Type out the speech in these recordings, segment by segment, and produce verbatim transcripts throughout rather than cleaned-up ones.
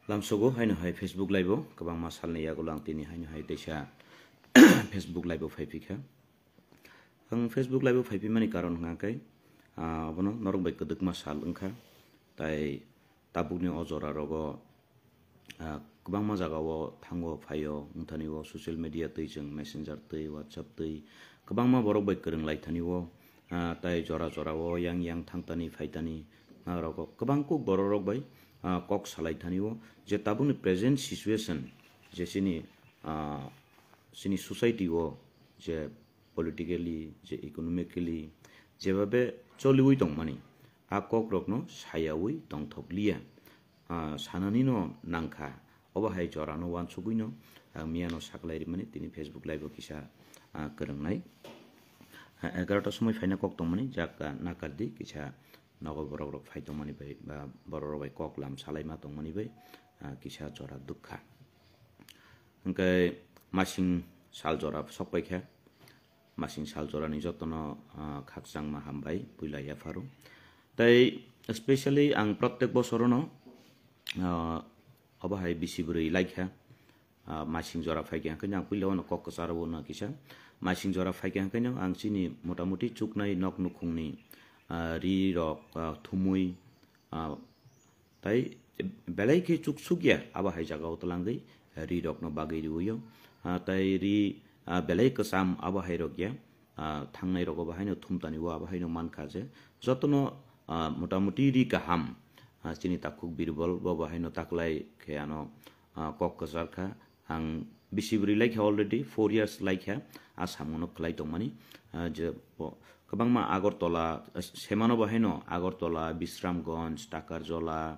Lamsogo haino hai Facebook live o kwbangma salni yagulo ang tini haino hai teisa Facebook live o phaiphikha. Ang Facebook live o phaipimani karon hwnkha khe, ah, abono norok bai kwdwkma sal wngkha. Tai tabukni o jora rogo, ah, kwbangma jaga o thango phaio, wngthani o social media twi chwng Messenger twi, WhatsApp twi kwbangma borok bai kwrwng lai thani o, ah, tai jora jora o yang yang thangtani phaitani norok kwbang kuk borok rok bai, ah, kok salai thani o je tabukni present situation je chini, ah, chini society o je politically, je economically, jebabe choliwi tongmani, a kokrokno sayawi tongthokliya, ah, sananino nangkha. Obo hai jorano uansugwino ang miyano saklai rimani, tini Facebook live o kisa, ah, kwrwngnai. Ah, egarota somoi phaina kok tongmani, jak, ah, nakardi kisa nogo borok rok phai tongmani bai, ba borok rok bai kok lam salaima tongmani bai, ah, kisa jora dukha. Hwnkhe masing sal jora sokpaikha. Masing sal jorani jotono, ah, khakchangma hambai puila yapharo. Tai specially ang protek bosorono, ah, obo hai bisi bwrwi laikha, ah, masing jora phaikha, hwnkhe ang puila ono kok kwcharo ono kisa. Masing jora phaikha hwnkhe ang chini motamuti chuknai nok nukhungni, ah, ri rok, ah, thumui, ah, Tai belai khe chuksukya abo hai jagao twlangwi ri rokno bagwi rwio. Ah, tai ri, ah, belai kwcham abo hai rokya, ah, thangnai rogo bo haino thumtani o abo haino mankha je jotono, ah, motamuti ri kaham, ah, chini takhuk birbal bo bo haino taklai khe ano, ah, kok kwchar kha. Ang bisi bwrwi laikha already, four years laikha, a samungo khlai tongmani. Ah, je bo kwbangma Agartala, ah, semano bo haino Agartala, Bisramganj, Takarjala,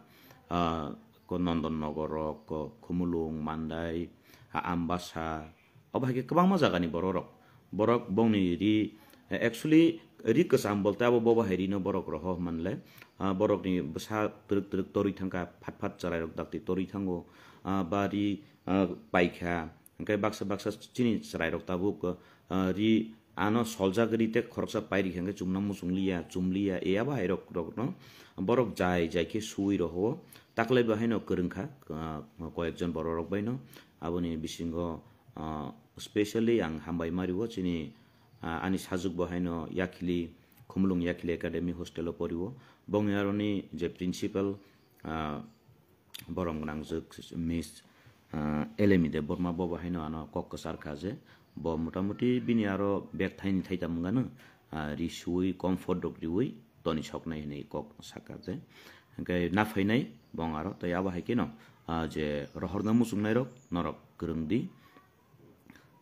ah, ko Nondonnogor rok, ko Khumulwng, Mandai, ah, Ambasa, obo hai khe kwbangma jagani borok rok. Borok bongni ri, actually, ri kwcham bolte abo bobo hai rino borok roho manle, ah, borokni bwsa twrwk twrwk torwi thangkha, phat phat chwrairok dakti torwi thango, ah, ba ri, ah, paikha. Hwnkhe baksa baksa chini chwrairok tabuk, ah, ri ano soljak ri tei khoroksa pairikha hwnkhe chumna muchungliya, chumliya, e abo hai rok, rokno borok jai jai khe suwi roho. Taklai bo haino kwrwngkha, ah, koyekjon borok rok baino. Aboni bisingo, ah, specially ang hambai ma rio chini, ah, ani sajwk bo haino Yakhili, Khumulwng Yakhili Academy hostel o porio. Bongni aroni je principal, ah, borom gwnangjwk Miss, ah, Elemi Debbarma bo bo haino ano kok kwchar kha je bo motamuti bini aro bek thaini thaitam wngano, ah, ri suwi comfort rok riwi toni soknai hinwi kok sakha je. Hwnkhe na phainai bong aro tei abo hai kheno, ah, je rohorna muchungnai rok norok kwrwng di.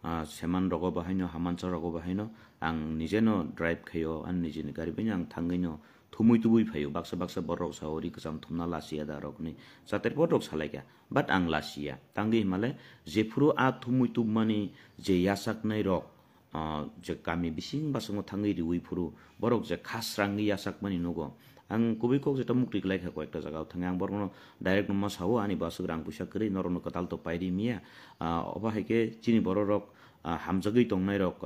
Ah, seman rogo bo haino, hamansa rogo bo haino, ang nije no drive khaio, ani nijeni gari bai no ang thangwi no thumui tubui phaio, baksa baksa borok sao ri kwcham thumna lasiya da rok hinwi chater borok salaikha, but ang lasiya, tangwi himale jephuru a thumui tubmani je yachaknai rok, ah, je kami bising basango thangwi riwi phuru borok je khasrangwi yachakmani nugo, Ang kubui kok jeta mukti kwlai kha koyekta jagao thangwi ang borokno direct no ma sao, ani bwswk rang puisa kwrwi norokno kwtal to pai ri miya. Ah, obo hai khe chini borok rok, ah, hamjagwi tongnai rok,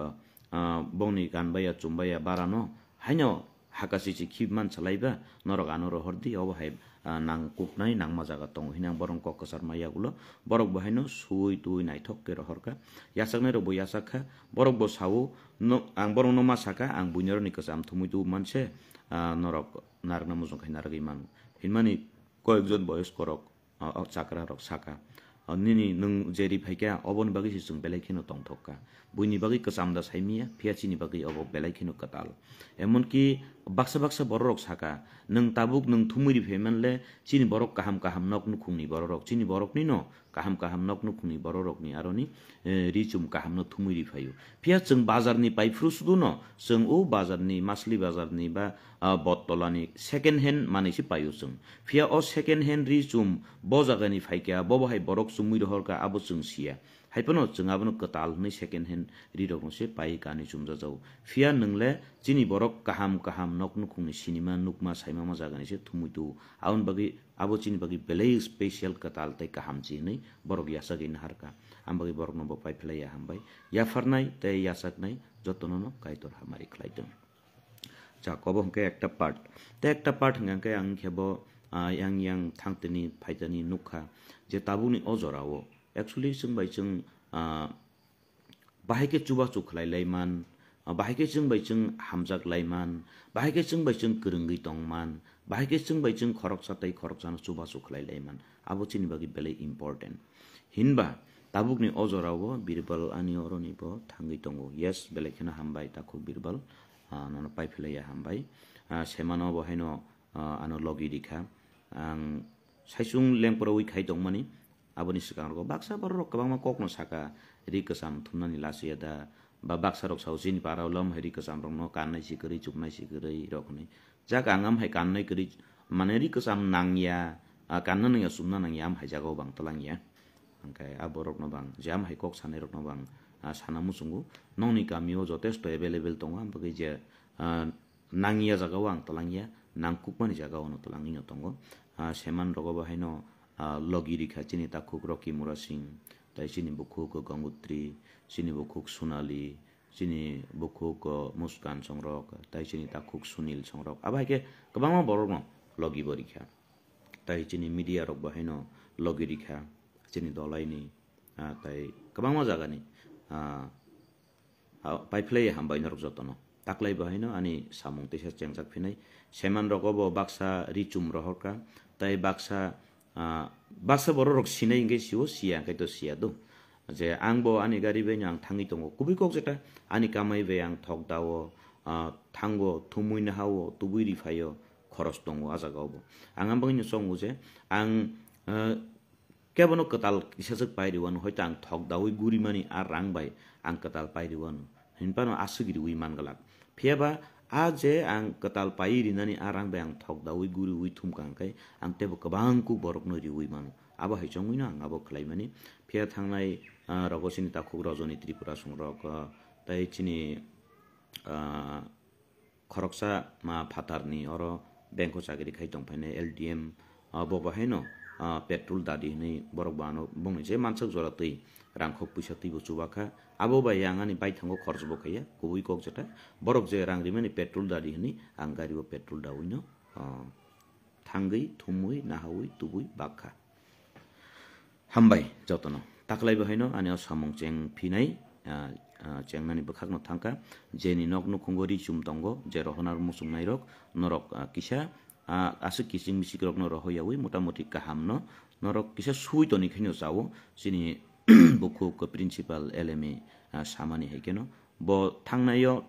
ah, bongni gan bai ya chum bai ya bara no haino haka chichi khib man salai ba norok ano rohor di, obo hai, ah, nang kuknai nangma jaga tongo hwnwi ang borokno kok kwchar ma yagulo borok bo haino sui tui naithok khe rohor kha. Yachaknai rok bo yachak kha, borok bo sao, no, ang borokno ma saka ang buini aroni kwcham thumui tubu man se, ah, norok narwkna muchung khai narwgwi mano. Hinmani koyekjon boyoskorok, o, o chakrarok saka, o, "Nini nwng je ri phaikha, oboni bagwi se chwng belai kheno tongthok kha. Buini bagwi kwcham da sai miya, phiya chini bagwi obo belai kheno kwtal." Emonki baksa baksa bororok saka, "Nwng tabuk nwng thumui ri phai manle, chini borok kaham kaham nok nukhungni bororok, chini borokni no kaham kaham nok nukhungni bororokni aroni, eh, ri chum kaham no thumui ri phaio. Phiya chwng bazar ni pai phuru sudu no, chwng o bazar ni, Masli bazar ni ba, ah, Bottolani second hand manwi se paio chwng. Phiya o second hand ri chum bo jaga ni phaikha, bo bo hai borok chumui rohor kha, abo chwng siya. Hai phano chwng abono kwtal hwnwi second hand ri rok no se pai kanwi chumjajao. Phiya nwng le chini borok kaham kaham nok nukhung ni sinima nukma saima ma jaga ni se thumui tubu. Aboni bagwi Abo chini bagwi belai special, kwtal tei kaham chi hwnwi borok yachagwi naharkha. Ang bagwi borokno bo pai phlai ya hambai. Yapharnai tei yachaknai jotono no Kaitor hamari khlai tong. Chak, obo hwnkhe ekta part. Tei ekta part hwnkhe ang khe bo, ah, yang yang thangtini phaitani nukha je tabukni o jorao actually chwng bai chwng, ah, bahai khe chubachu khlai lai man, ah, bahai khe chwng bai chwng hamjak lai man, bahai khe chwng bai chwng kwrwngwi tong man, bahai khe chwng bai chwng khoroksa tei khoroksano chubachu khlai lai man. Abo chini bagwi belai important. Hinba tabukni o jorao Birbal ani oroni bo thangwi tongo. Yes, belai kheno hambai takhuk Birbal, ah, nono pai philaiya hambai. Ah, semano bo haino, ah, ano logi rikha. Ang saichung lengporowi khai tongmani, aboni swkang rogo baksa borok rok kwbangma kokno saka, ri kwcham thumnani lachiya da, ba baksa rok sao chini para o lom hai ri kwcham rokno kannai si kwrwi chuknai si kwrwi rok hwnwi. Jak ang am hai kannai kwrwi, mane ri kwcham nangya, ah, kanna nangya chumna nangya am hai jagao bang twlangya. Hwnkhe a borokno bang, je am hai kok sanai rokno bang, ah, sana muchungo, nokni kamio jotesto available tongo, am bagwi je, ah, nangya jagao ang twlangya, nangkukmani jagao no twlangwi no tongo. Ah, seman rogo bo haino, ah, logi rikha chini takhuk Rocky Murasing, tai chini bukhuk Gangotri, chini bukhuk Sonali, chini bukhuk, ah, Muskan songrok, tai chini takhuk Sunil songrok. Abo hai khe kwbangma borokno logi bo rikha. Tai chini media rok bo haino logi rikha, chini dolaini, ah, tai kwbangma jagani, ah, ah, paiphlai hambai norok jotono. Taklai bo haino ani samung teisa chengjak phinai. Seman rogo bo baksa ri chum rohorka, tai baksa, ah, baksa borok rok sinai hwnkhe sio, siya hwnkhe to siya do. Je ang bo ani gari bai no ang thangwi tongo. Kubui kok jeta ani kamai bai ang thok dao, ah, thango, thumui nahao, tubui ri phaio, khoros tongo a jagao bo. Ang ang bagwi no chongo je ang, ah, kebono kwtal kisa swk pai rwano, hoito ang thok daui gurimani a rang bai ang kwtal pai rwano, hinphano aswk riui man glak. Phiya ba a je ang kwtal pai rinani a rang bai ang thok daui guriui thumka hwnkhe ang teibo kwbang kuk borokno riui mano. Abo hai chongwino ang abo khlaimani. Phiya thangnai, ah, rogo chini takhuk Rajoni Tripura songrok, ah, tei chini, ah, khoroksa ma phatarni oro bank o chakri khai tongphainai L D M, ah, bo bo haino, ah, petrol dadi hwnwi borok bo ano bongni je mansak jora twi rangkhok puisa twi bo chubakha. Abo bai ang ani baithango khorch bo khaiya, kubui kok jeta. Borok je rang rimani petrol dadi hwnwi ang gari o petrol daui no, ah, thangwi, thumwi, nahaui, tubui, bakha. Hambai jotono. Taklai bo haino ani o samung cheng phinai, ah, ah, chengnani bwkhakno thangkha. Jeni nok nukhungo ri chum tongo, je rohorna muchungnai rok, norok, ah, kisa, ah, aswk kiching michik rokno rohoyaui motamoti kahamno norok kisa sui toni khaino chao chini bukhuk principal L M A, ah, samani hai kheno. Bo thangnaio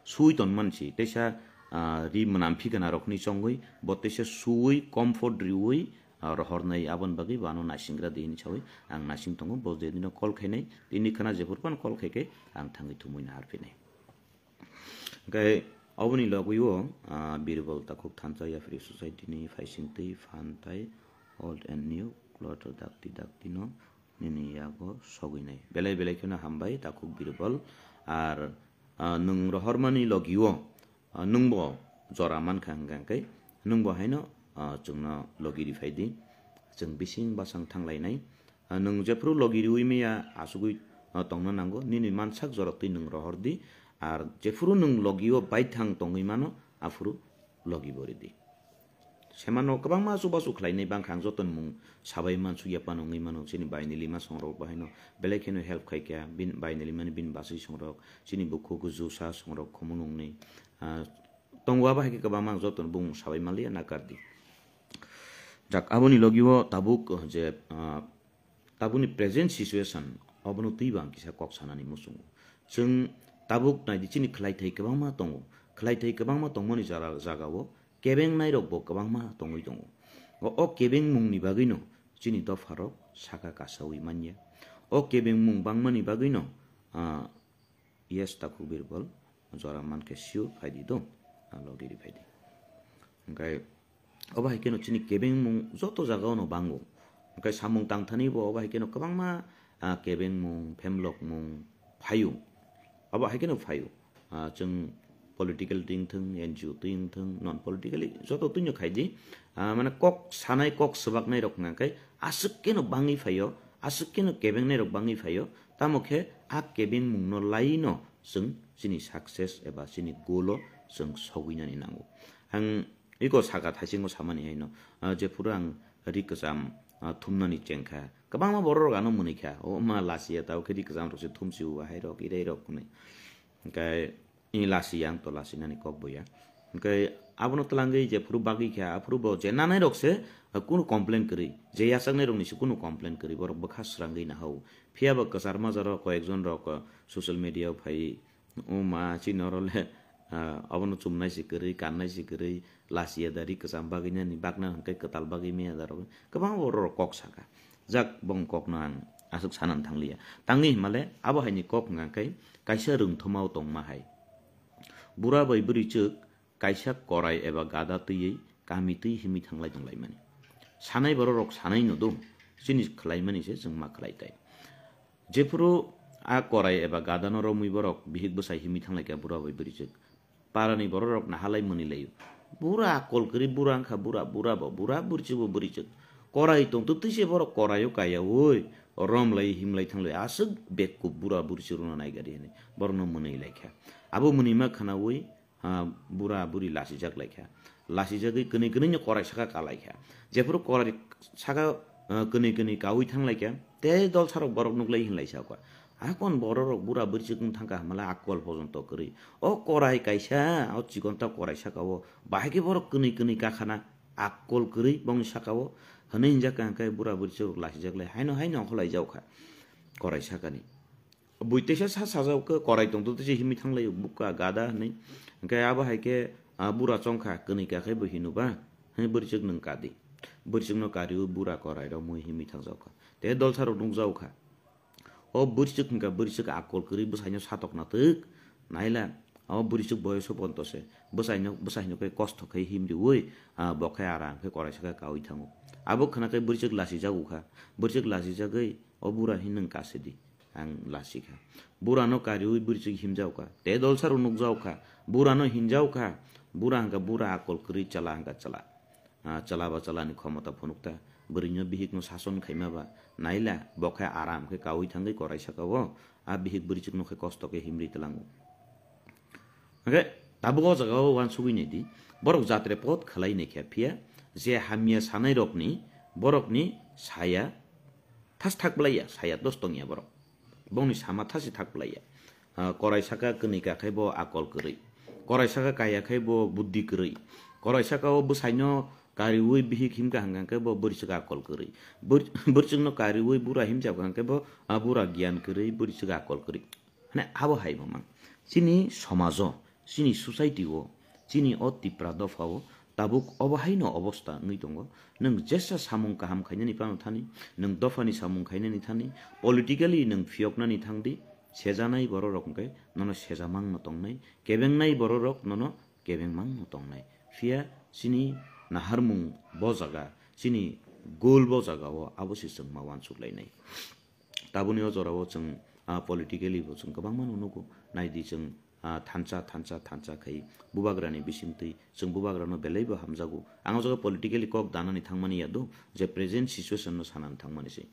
sui tonmani si, teisa, ah, ri mwnam phikana rokni chongwi, bo teisa sui comfort riui, ah, rohornai aboni bagwi bo ano naisingra di hwnwi saui ang naising tongo, bo jedino call khainai, tini khana jephuru phano call khaikhe ang thangwi thumui nahar phinai. Hwnkhe oboni logwi o, ah, Birbal Takhuk Thansa Yaphri Society ni phaisingtwi phan tai old and new cloth dakti dakti no nini yago sogwinai. Belai belai kheno hambai Takhuk Birbal. Ar, ah, nwng rohormani logio, ah, nwngbo jora mankha hwnkha hwnkhe nwngbo haino, ah, chwngno logi riphai di. Chwng bising bwsang thanglainai. Ah, nwng jephuru logi riui maya asugui, ah, tongna nango, nini mansak jorok twi nwng rohor di. Ar jephuru nwng logio baithang tongwi mano, aphuru logi bo ridi. Semano kwbangma chubachu khlainai bangkha ang joto ni mung sabai mansukya phano wngwi mano, chini baini lima songrok bahaino belai kheno help khaikha, bini baini limani bini bachwi songrok, chini bukhuk jusa songrok khumulwngni, ah, tongo, abo hai khe kwbangma ang joto ni bumung sabai manliya nakardi. Jak aboni logio tabuk je, ah, tabukni present situation, obono twibo ang kisa kok sanani muchungo. Chwng tabuk naidi chini khlaithai kwbangma tongo. Khlaithai kwbangma tongmani jara-, jagao kebeng nairokbo kwbangma tongwi tongo. O, o kebeng mungni bagwino chini dopharok saka kasaui manya. O kebeng mung bangmani bagwino, ah, Yes, Takhuk Birbal, jora mankhe sio phaidi do, ah, logi ri phaidi. Hwnkhe obo hai kheno chini kebengmung joto jagao no bango. Hwnkhe samung tangthani bo obo hai kheno kwbangma, ah, kebengmung, phemlokmung phaio. Obo hai kheno phaio. Ah, chwng political twi wngthwng, N G O twi wngthwng, non politically joto twino khaidi. Ah, mane kok sanai, kok swbaknai rok hwnkhe aswk kheno bangwi phaio, aswk kheno kebengnai rok bangwi phaio. Tamo khe a kebengmungno laino chwng chini success eba chini goal o chwng sogwinani nango. Ang Iko saka thaisingo samani haino, ah, jephuru ang ri kwcham, ah, thumnani chengkha. Kwbangma bororok ano mwnwi kha. O ma lasiya tao khe ri kwcham rok se thumsi o hai rok, irai rok hwnwi. Hwnkhe i lasiya ang to lasinani kok boya. Hwnkhe abono twlangwi jephuru bagwi kha, aphuru bo je nanai rok se, ah, kunu complain kwrwi. Je yachaknai rokni se kunu complain kwrwi. Borok bwkha swrangwi nahao. Phiya bo kwchar majaro koyekjon rok, ah, social media o phai O ma, chini oro le, ah, abono chumnai se kwrwi, kannai se kwrwi, lasiya dari kwcham bagwi nani bakna hwnkhe kwtal bagwi maya da rok. Kwbangma borok rok kok saka. Jak bong kokno ang aswk sanani thangliya. Tangwi himale abo haini kok hwnkha khe kaisa rwngthoma o tongma hai. Bura bai bwrwi chwk kaisa korai eba gada twiwi kami twi himwi thanglai tonglaimani. Sanai borok rok sanai no do, chini khlaimani se chwng ma khlai tai. Jephuru a korai eba gadano romwi borok bihik bwsai himwi thanglaikha bura bai bwrwichwk. Parani bororok nahalai mwnwi laio. Bura akol kwrwi bura wngkha bura, bura bo bura, bwrwichwk bo bwrwichwk. Korai tongtwtwi se borok koraio kaiyaui romlai himlai thanglai aswk bekkhup bura bwrwichwk rwno naigari hwnwi borokno mwnwi laikha. Abo mwnwima khwnaui ah, bura buri lasijak laikha. Lasijagwi kwnwi kwnwi no korai saka ka laikha. Jephuru korai saka, ah, kwnwi kwnwi kaui thang laikha, tei dolsarok borok nuklai hinlai sa kha. Akon bororok bura bwrwichwk wng thangkha hwnmale akol pojonto kwrwi. O korai kaisa, o chikonta korai saka o bahai khe borok kwnwi kwnwi kakhana akol kwrwi bongni saka o hwnwi hinjak kha hwnkhe bura bwrwichwk lasijak lai haino haino ongkhorlai jak kha korai sakani. Bui teisa sa sajak khe korai tongtwtwi se himwi thanglaio bukha gada hwnwi. Hwnkhe abo hai khe, ah, bura chongkha kwnwi ka khe bo hino ba, hwnwi bwrwichwk nwng kadi. Bwrwichwkno kariui bura korai romwi himwi thangjak kha. Tei dolsarok nukjak kha. O bwrwichwk hwnkha bwrwichwk akol kwrwi bwsaino satokna twk naila. O bwrwichwk boyoso ponto se bwsaino, bwsaino khe kosto khe himriui, ah, bo khe aram khe korai saka kaui thango. Abo khwna khe bwrwichwk lasijago kha. Bwrwichwk lasijagwi o bura hinwi nwng kasidi. Ang lasikha. Burano kariui bwrwichwk himjaokha. Tei dolsarok nukjaokha. Burano hinjaokha. Bura hwnkha bura akol kwrwi, chwla hwnkha chwla. Ah, chwla ba chwlani khomota phunukta. Bwrwino bihikno sason khaima ba. Naila, bo khe aram khe kaui thangwi korai saka o. A bihik bwrwichwkno khe kosto khe himri twlango. Hwnkhe tabuk o jaga o uansugui naidi. Borok jatre pot khlai naikha phiya. Je hamya sanai rokni, borokni saya Thas thak blaiya, saya dos tongya borok. Bongni sama thasi thak blaiya. Ah, korai saka kwnwi ka khai bo akol kwrwi. Korai saka kaya khai bo buddhi kwrwi. Korai saka o bwsaino kariui bihik himka hwnkha khe bo bwrwichwk akol kwrwi. Bwr-, bwrwichwkno kariui bura himjak hwnkha khe bo, ah, bura giyan kwrwi, bwrwichwk akol kwrwi. Hane abo hai bo mang. Chini somajo, chini society o, chini o Tipra dopha o tabuk obo haino obosta wngwi tongo. Nwng jesa samung kaham khainani phano thani, nwng dophani samung khainani thani, politically nwng phiyoknani thangdi, sejanai bororok hwnkhe nono sejamangno tongnai, kebengnai bororok nono kebengmangno tongnai. Phiya chini naharmung bo jaga, chini goal bo jaga o abo se chwng ma uansuk lainai. Tabukni o jorao chwng, ah, politically bo chwng kwbangma no nugo. Naidi chwng, ah, thansa, thansa, thansa khai bubagrani bisingtwi chwng bubagrano belaibo hamjago. Ang o jaga politically kok danani thangmani ya do, je present situation no sanani thangmani se.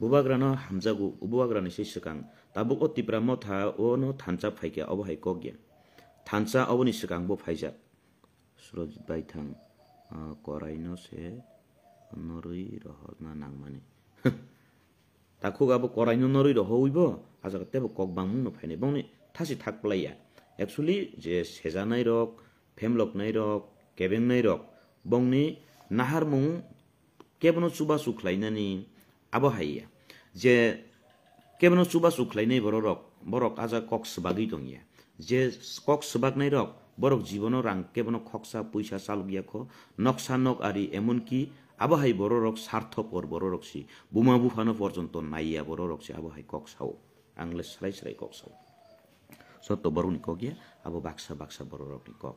Bubagrano hamjago, bubagrani se swkang. Tabuk o Tipra Motha o no thansa phaikha, obo hai kok ya. Thansa oboni swkang bo phaijak. Surojit Baithang, ah, koraino se norwi rohorna nangmani. Takhuk abo koraino norwi rohowi bo, ah jaga tebo kok bangmung no phainai. Bongni thasi thak plaiya. Actually, je sejanai rok, phemloknai rok, kebengnai rok, bongni naharmung kebono chubachu khlainani abo hai ya. Je kebono chubachu khlainai bororok, borok ah jaga kok swbagwi tongya. Je kok swbaknai rok, borok jibono rang kebono khoksa puisa chalokya kho, noksa nok ari emonki abo hai bororok sarthopor bororok si, buma buphano porjonto naiya bororok si abo hai kok sao. Ang le srai srai kok sao. Sotto borokni kok ya, abo baksa baksa bororokni kok.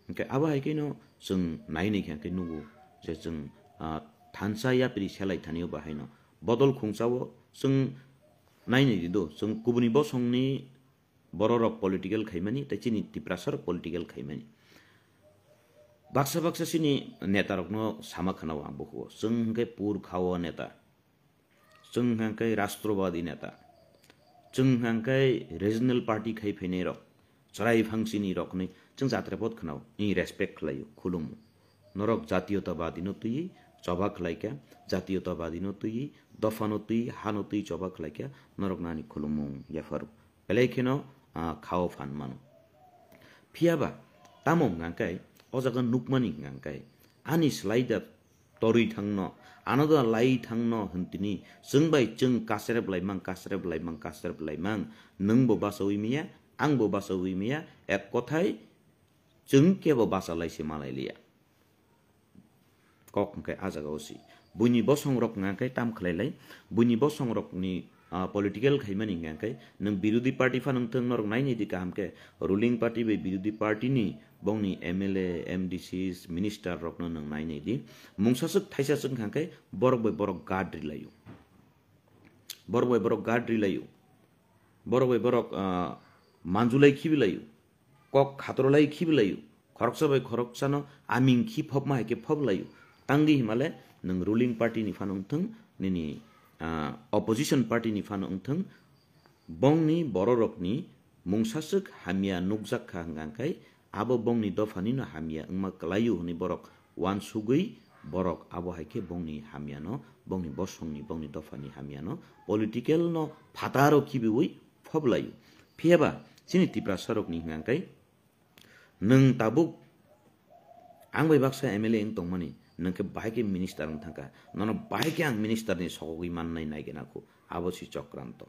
Hwnkhe abo hai kheno chwng nai nai khe hwnkhe nugo je chwng, ah, thansa yapri selai thani o bahaino bodol khungsa o chwng nai nai di do, chwng kubuni bosongni bororok political khaimani tei chini Tiprasa rok political khaimani. Baksa baksa chini neta rokno sama khna o ang bukuo, chwng hwnkhe pur kha o neta. Chwng hwnkha khe rashtrobadi neta. Chwng hwnkha khe regional party khai phainai rok. Chwrai phang chini rok hwnwi chwng jatra pot khwnao, ni respect khlaio, khulumo. Norok jatiyotabadi no twi choba khlaikha, jatiyotabadi no twi, dopha no twi, ha no twi choba khlaikha, norok nani khulumung yapharu. Belai kheno, ah, khao phan mano. Phiyaba tamo hwnkha khe, o jaga nukmani hwnkha khe, ani slai da torwi thangno, ano da lai thangno hwn tini, chwng bai chwng kasrep laimang, kasrep laimang, kasrep laimang, nwng bo bachaui maya, ang bo bachaui maya, ek kothai chwng kebo bachalai se malai liya. Kok hwnkhe a jaga o si. Buini bosong rok hwnkha khe tam khlai lai, buini bosong rokni, ah, political khaimani hwnkha khe nwng birodhi party phano wngthwng norok nai nai di kaham khe, ruling party bai birodhi party ni bongni M L A, M D Cs, minister rokno nwng nai nai di. Mungsa swk thaisa swk hwnkha khe borok bai borok guard rilaio. Borok bai borok guard rilaio. Borok bai borok, ah, manjulai khibilaio. Kok khatrolai khibilaio. Khoroksa bai khoroksano aming khi phopma hai khe phoplaio. Tangdi himale nwng ruling party ni phano wngthwng, nini, ah, opposition party ni phano wngthwng, bongni bororokni mungsaswk hamya nukjak kha hwnkha khe abo bongni dophani no hamya wngma kwlaio hwnwi borok uansugwi borok abo hai khe bongni hamyano, bongni bosongni, bongni dophani hamyano political no phataro khibiwi phoplaio. Phiyaba chini Tiprasa rokni hwnkha khe nwng tabuk ang bai baksa M L A wng tongmani, nwng khe bahai khe minister wng thangkha, nono bahai khe ang minister ni sogogwi mannai naigena kho, abo si chokranto.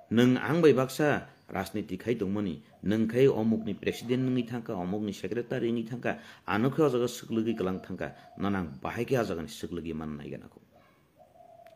Nwng ang bai baksa rajniti khai tongmani, nwng khai omukni president wngwi thangkha, omukni secretary wngwi thangkha, ano khe o jaga swklwgwi kwlang thangkha, nono ang bahai khe o jagani swklwgwi man naigena kho.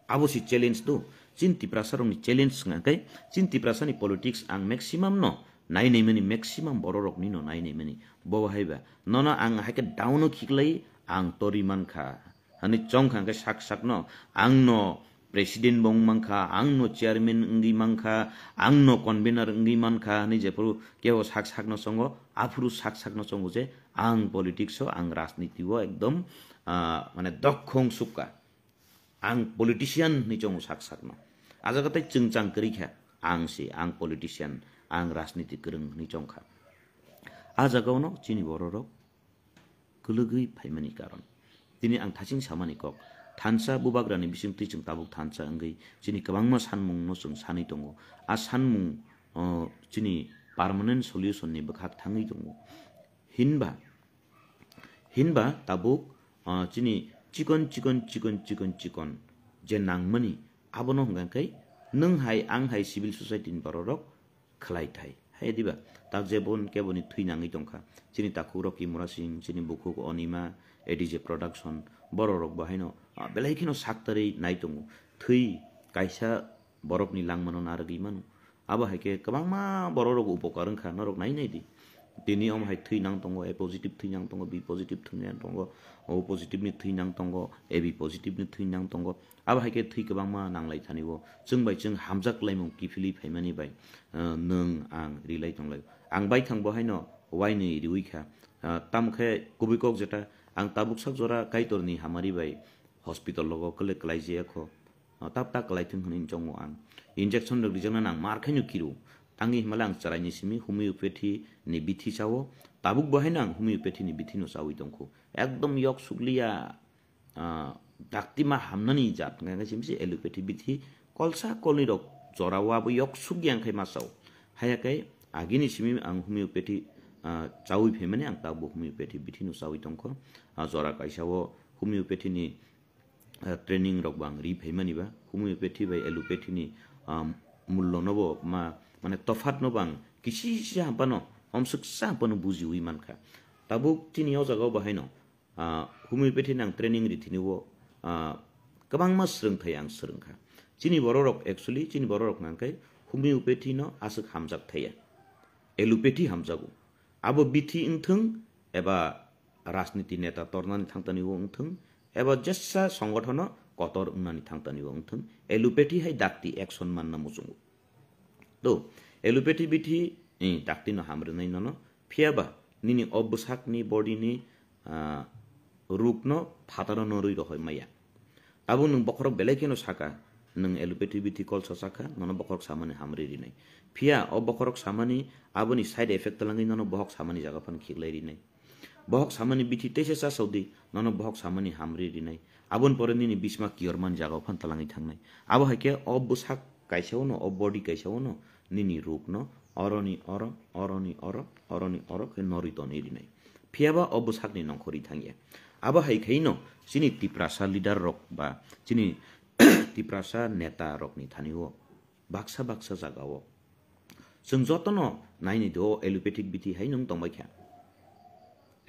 Abo si challenge do, chini Tiprasa rokni challenge wngkha khe, chini Tiprasa ni politics ang maximum no nai naimani, maximum borok rokni no nai naimani. Bo hai ba, nono ang hai khe down o khiklai ang tori mankha. Hani chongkha hwnkhe sak sakno, angno president bo wng mankha, angno chairman wngwi mankha, angno convener wngwi mankha, hani jephuru kebo sak sakno chongo, aphuru sak sakno chongo je ang politics o, ang rajniti o ekdom, ah, mane dokhong sukha. Ang politician hwnwi chongo sak sakno. A jaga tei chwngchang kwrwi kha, ang se, ang politician, ang rajniti kwrwng hwnwi chongkha. A jaga ono chini bororok kwlwgwi phaimani karon. Tini ang thaching samani kok, thansa bubagrani bisingtwi chwng tabuk thansa wngwi chini kwbangma sanmungno chwng sanwi tongo. A sanmung, o, chini permanent solution ni bwkhak thangwi tongo. Hinba, hinba tabuk, o, chini chikon, chikon, chikon, chikon, chikon je nangmani, abono hwnkha khe nwng hai, ang hai civil society ni bororok khlai thai. Hai diba? Tak jebon keboni thwi nangwi tongkha. Chini takhuk Rocky Murasing, chini bukhuk Onima, A D J Production, borok rok bo haino, ah, belai kheno saktarwi nai tongo. Thwi kaisa borokni langmano narwgwi mano. Abo hai khe kwbangma borok rok upokar wngkha, norok nai nai di. Tini omo hai thwi nang tongo, A positive thwi nang tongo, B positive thwi nang tongo, O positive ni thwi nang tongo, A B positive ni thwi nang tongo. Abo hai khe thwi kwbangma nanglai thani o chwng bai chwng hamjak laimung kiphilwi phaimani bai, ah, nwng ang rilai tonglai. Ang baithang bo haino uainwi riwi kha. Ah, tamo khe kubui kok jeta ang tabuk sak jora Kaitorni hamari bai hospital logo kwlwi kwlai jaya kho. Ah, tap ta kwlai thung hwnwi chongo ang. Injection rok rijaknani ang mar khaino kiru. Tangwi himale ang chwraini simi homeopathy ni bithi chao. Tabuk bo haino ang homeopathy ni bithi no chawi tongkho. Ekdom yok sukliya. Ah, daktima hamnani jat hwnkha khe simi se allopathy bithi kolsa kolni rok jora o abo yok suk yang khai ma sao. Haya khe agini simi ang homeopathy, ah, chawi phaimani ang tabuk homeopathy bithi no chawi tongkho. Ah, jora kaisa o homeopathy ni, ah, training rok bo ang ri phaimani ba homeopathy bai allopathy ni, ah, mullo no bo ma, mane tophat no bo ang kisi sa hampano omswk sa hampano bujiwi mankha. Tabuk chini o jaga o bo haino ah, homeopathy nang training ri thini o, ah, kwbangma swrwngthai ang swrwngkha. Chini bororok actually, chini bororok nang khe homeopathy no aswk hamjak thaya. Allopathy hamjago. Abo bithi wngthwng eba rajniti neta tornani thangtani o wngthwng, eba jesa songothono kotor wngnani thangtani o wngthwng, allopathy hai dakti action manna muchungo. To, allopathy bithi, eh, dakti no hamrwnai nono. Phiyaba, nini o bwsakni body ni, ah, ruk no phataro no rwi rohoi maya. Tabuk nwng bokhorok belai kheno saka, nwng allopathy bithi kolsa chakha, nono bokhorok samani hamri rinai. Phiya o bokhorok samani aboni side effect twlangwi nono bohok samani jaga phano khiklai rinai. Bohok samani bithi teisa chasao di, nono bohok samani hamri rinai. Aboni pore nini bisma kiyormani jagao phan talangwi thangnai. Abo hai khe o bwsak kaisa uno, o body kaisa uno, nini rukno oroni oro, oroni oro, oroni oro khe norwi tonwi rinai. Phiyaba o bwsakni nongkhorwi thangya. Abo hai khaino chini Tiprasa leader rok ba chini Tiprasa neta rokni thani o baksa baksa jagao chwng jotono naini do allopathic bithi hai nwng tongbai kha.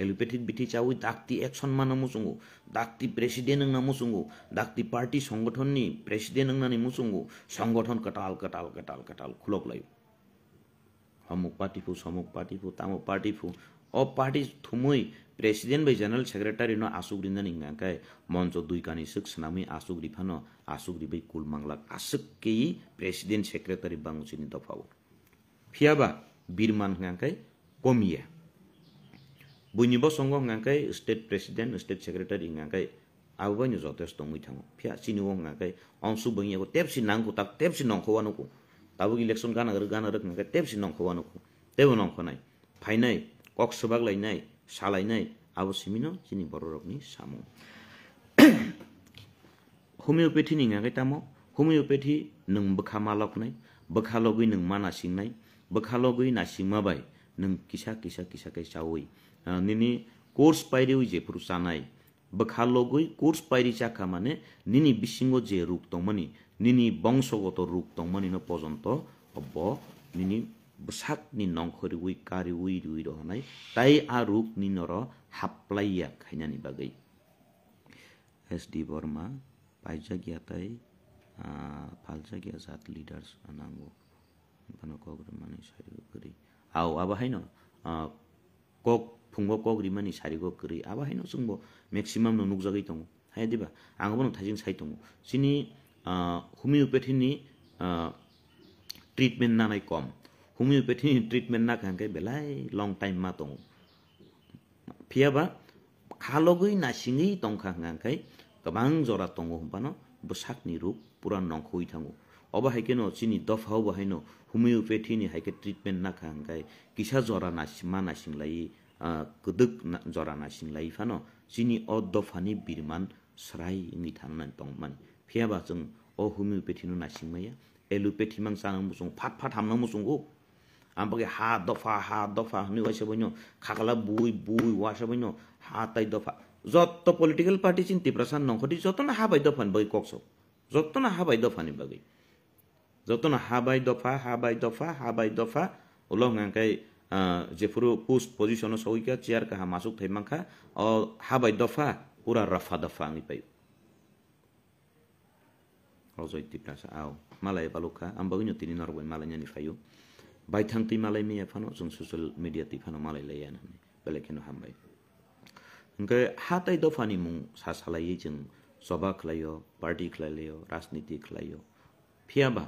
Allopathic bithi chawi dakti action mana muchungo, dakti president wngna muchungo, dakti party songothonni president wngnani muchungo, songothon kwtal, kwtal, kwtal, kwtal khulok laio. Hamuk party phu, samuk party phu, tamuk party phu. O party thumui president bai general secretary no asuk rinani hingka khe moncho dui kani swk swnamwi asuk riphano asuk ribai kul manglak aswk kei president secretary bango chini dophao. Phiyaba birman hingka khe komiya. Buini bosongo hingka khe state president, state secretary hingka khe abo bai no jotesh tongwi thango. Phiya chini o hingka khe onsuk bai yago tepsi nangkho tak tepsi nongkho wano ko. Tabuk election gana rwk gana rwk hingka khe tepsi nongkho wano ko. Tebo nongkhonai. Phainai, kok swbak lainai, salainai, abo simino chini bororokni samung. Homeopathy ni hingka khe tamo, homeopathy nwng bwkha maloknai, bwkha logwi nwng ma nasingnai, bwkha logwi nasingma bai nwng kisa, kisa, kisa khe chawi, ah, nini course pairiwi jephuru chanai, bwkha logwi course pairi chakha mane nini bisingo je ruk tongmani, nini bongsogoto ruk tongmani no pojonto bo nini bwsakni nongkhorwi kariwi riwi rohonai, tai a ruk ni noro haplaiya khainani bagwi. S D Borma, paijak ya tai, ah, paljak ya jat leaders nango. Phano kok rwmani sari kwrwi. Au, abo haino, ah, kok phungo kok rimani sarigo kwrwi. Abo haino chwngbo maximum no nukjagwi tongo. Hai diba? Ang bono thaijing sai tongo. Chini, ah, homeopathy ni, ah, treatment nanai kom. Homeopathy ni treatment nakha hwnkhe belai long time ma tongo. Phiyaba khalogwi nasingwi tongkha hwnkha khe kwbang jora tongo hwnphano bwsakni ruk pura nongkhoi thango. Obo hai kheno chini dophao bo haino homeopathy ni hai khe treatment nakha hwnkhe kisa jora nas-, ma nasing lai, ah, kwdwk na-, jora nasing lai phano chini o dophani birman srai wngwi thangnani tongmani. Phiyaba chwng o homeopathy no nasing maya, allopathy mang chana muchung phat phat hamna muchungo. Ang bagwi ha dopha, ha dopha hwnwi waisa boino khakala bui, bui waisa boino ha tai dopha. Jotto political party chini Tiprasa nongkhordi jotono ha bai dopha ni bagwi kok sok. Jotono ha bai dopha ni bagwi. Jotono ha bai dopha, ha bai dopha, ha bai dopha. Ulo hwnka khe, ah, jephuru post position o sogwi kha chair kaham aswk thai mankha, o ha bai dopha pura rafa dopha wngwi paio. Rojoi Tiprasa, au, malai balukha, ang bagwino tini norok bai malainani phaio. Baithang twi malai maya phano, chwng social media twi phano malai laiya nani, belai kheno hambai. Hwnkhe ha tai dophani mung sa salaiwi chwng choba khlaio, party khlai laio, rajniti khlaio. Phiyaba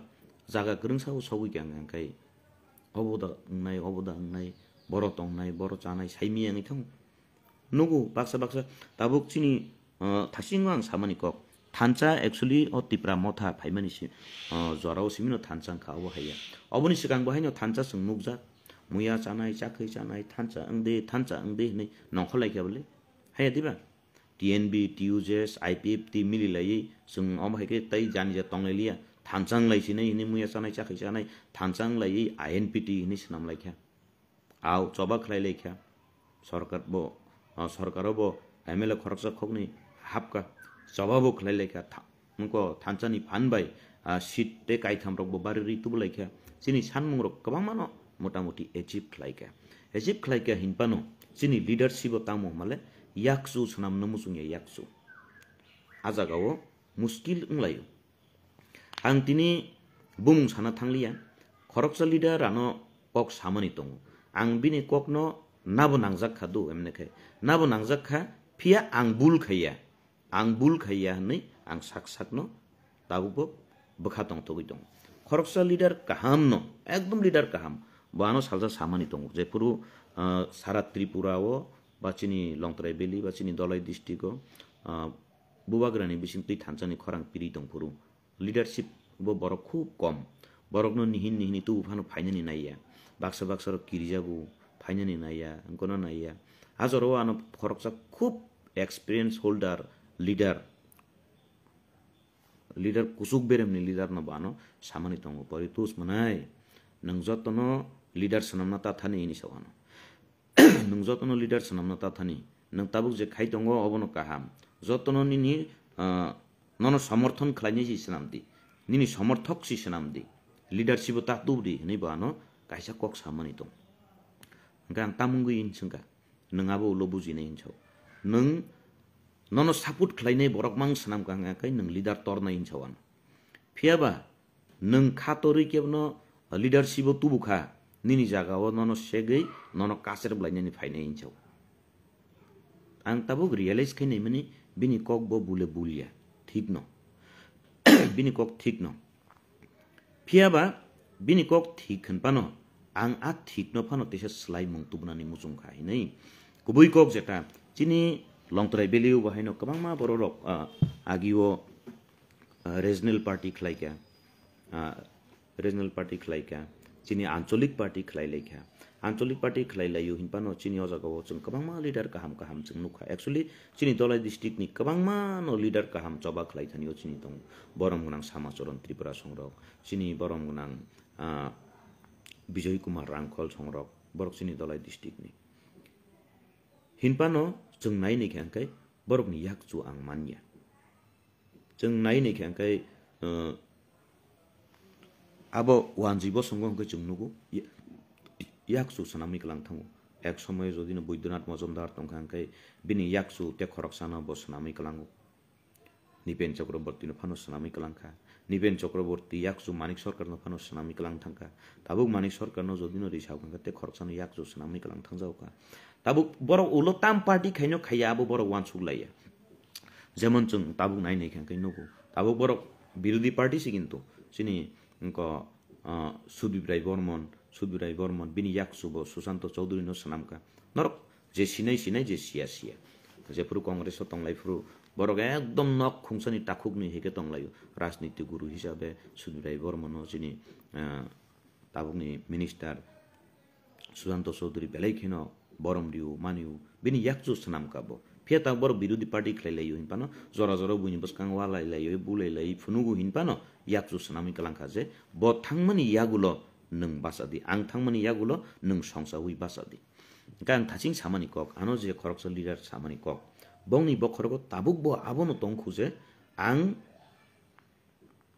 jaga kwrwngsa o sogwi kha hwnkhe obo da wngnai, obo da wngnai, boro tongnai, boro chanai, saimaya wngwi thango. Nugo baksa baksa tabuk chini, ah, thasingo ang samani kok. Thansa actually o Tipra motha phaimani si, ah, jorao simino thansa wngkha obo haiya. Oboni swkang bo haino thansa chwng nukjak. Muya chanai, chakhwi chanai, thansa wngde, thansa wngde hinwi nongkhor laikha bole. Haiya diba? T N B, T U J S, I P F T mili laiwi chwng omo hai khe tei jani ja tonglai liya. Thansa wng lai sinai hinwi muya chanai, chakhwi chanai, thansa wng laiwi I N P T hinwi swnam laikha. Au choba khlai lai kha. Sorkar bo, ah, sorkar o bo M L A khoroksa khoknwi hapkha. Choba bo khlai lai kha. Tha-, wngkha thansa ni phan bai, ah, seat tei kaitham rok bo bari rwi tubu lai kha. Chini sanmung rok kwbangma no motamuti achieve khlai kha. Achieve khlai kha hinphano chini leadership o tamo hwnmale yakchu swnam no muchung ya yakchu. A jaga o muskil wng lai o. Ang tini bumung sana thangliya, khoroksa leader ano kok samani tongo. Ang bini kokno nabo nangjak kha do, emne khe. Nabo nangjak kha, phiya ang bul khaiya. Ang bul khaiya hwnwi ang sak sakno tabukbo bwkha tongthogwi tongo. Khoroksa leader kahamno, ekdom leader kaham, bo ano salsa samani tongo. Jephuru, ah, sara Tripura o, ba chini Longtrai Valley, ba chini Dholai district o, ah, bubagrani bising twi thansa ni khorang piri tongphuru. Leadership bo borok khub kom. Borokno nihin nihini tubu phano phainani naiya. Baksa baksa rok kirijago, phainani naiya, wngkano naiya. A jorao ano khoroksa khub experience holder leader, leader kuchuk beremni leader no bo ano samani tongo, "Poritos mwnai, nwng jotono leader swnamna ta thani," hini sao ano. "Nwng jotono leader swnamna ta thani, nwng tabuk je khai tongo obono kaham, jotono nini, ah, nono somorthon khlainai si swnam di, nini somorthok si swnam di, leadership o ta tub di," hinui bo ano kaisa kok samani tong. Hwnkhe ang tamungwi inswngkha, nwng abo ulo bujinai hinsao. Nwng nono support khlainai borok mang swnam kha hwnkhe nwng leader tornai hinsao ano. Phiya ba nwng kha torwi kebono leadership o tubu kha, nini jaga o nono segwi nono kacher blainani phainai hinsao. Ang tabuk realize khai naimani bini kok bo bule bulia, thik no. Bini kok thik no. Phiya ba bini kok thik hwn phano ang a thik no phano teisa swlaimung tubunani muchung kha hinwi. Kubui kok jeta chini Longtrai Valley o bo haino kwbangma borok rok, ah, agi o, ah, regional party khlai kha, ah, regional party khlai kha, chini ancholik party khlai lai kha. Ancholik party khlai lai o hwn phano chini o jaga o chwng kwbangma leader kaham kaham chwng nuk kha. Actually, chini Dholai district ni kwbangma no leader kaham choba khlai thani o chini tongo. Borom gwnang Samacharan Tripura songrok, chini borom gwnang, ah, Bijoy Kumar Rangkhol songrok, borok chini Dholai district ni. Hinphano chwng nai naikha hwnkhe borokni yakchu ang manya. Chwng nai naikha hwnkhe, uh, abo wanjwi bosongo hwnkhe chwng nugo, ya-, yakchu swnamwi kwlang thango. Ek somoyo jodino Buddhanath Mojumdar tongkha hwnkhe bini yakchu tei khoroksano bo swnamwi kwlango. Nipen Chakraborty no phano swnamwi kwlang kha. Nipen Chakraborty yakchu Manik Sarkar no phano swnamwi kwlang thang kha. Tabuk Manik Sarkar no jodi no risa kha tei khoroksano yakchu swnamwi kwlang thang jago kha. Tabuk borok ulo tam party khaino khaiya abo borok uansuk laiya. Jemon chwng tabuk nai nai kha khe nugo. Tabuk borok birodhi party se kintu chini wngkha, ah, Sudip Rai Bormon, Sudip Rai Bormon, bini yakchu bo Susanto Chowdhury no swnam kha. Norok je sinai sinai je siya siya. Jephuru Congress o tonglai phuru borok ekdom nok khungsani takhukni hike tonglaio. Rajniti guru hisabe Sudip Rai Bormon no chini, ah, tabukni minister Susanto Chowdhury belai kheno borom rio, manio, bini yakchu swnam kha bo. Phiya ta borok birodhi party khlai laio hinphano, jora jora buini bwskang walai laio, bulai lai phunugo hinphano yakchu swnamwi kwlang kha je bo thangmani yagulo nwng bacha di, ang thangmani yagulo nwng songchawi bacha di. Hwnkhe ang thaching samani kok, ano je khoroksa leader samani kok, bongni bokhorogo tabuk bo abono tong khu je ang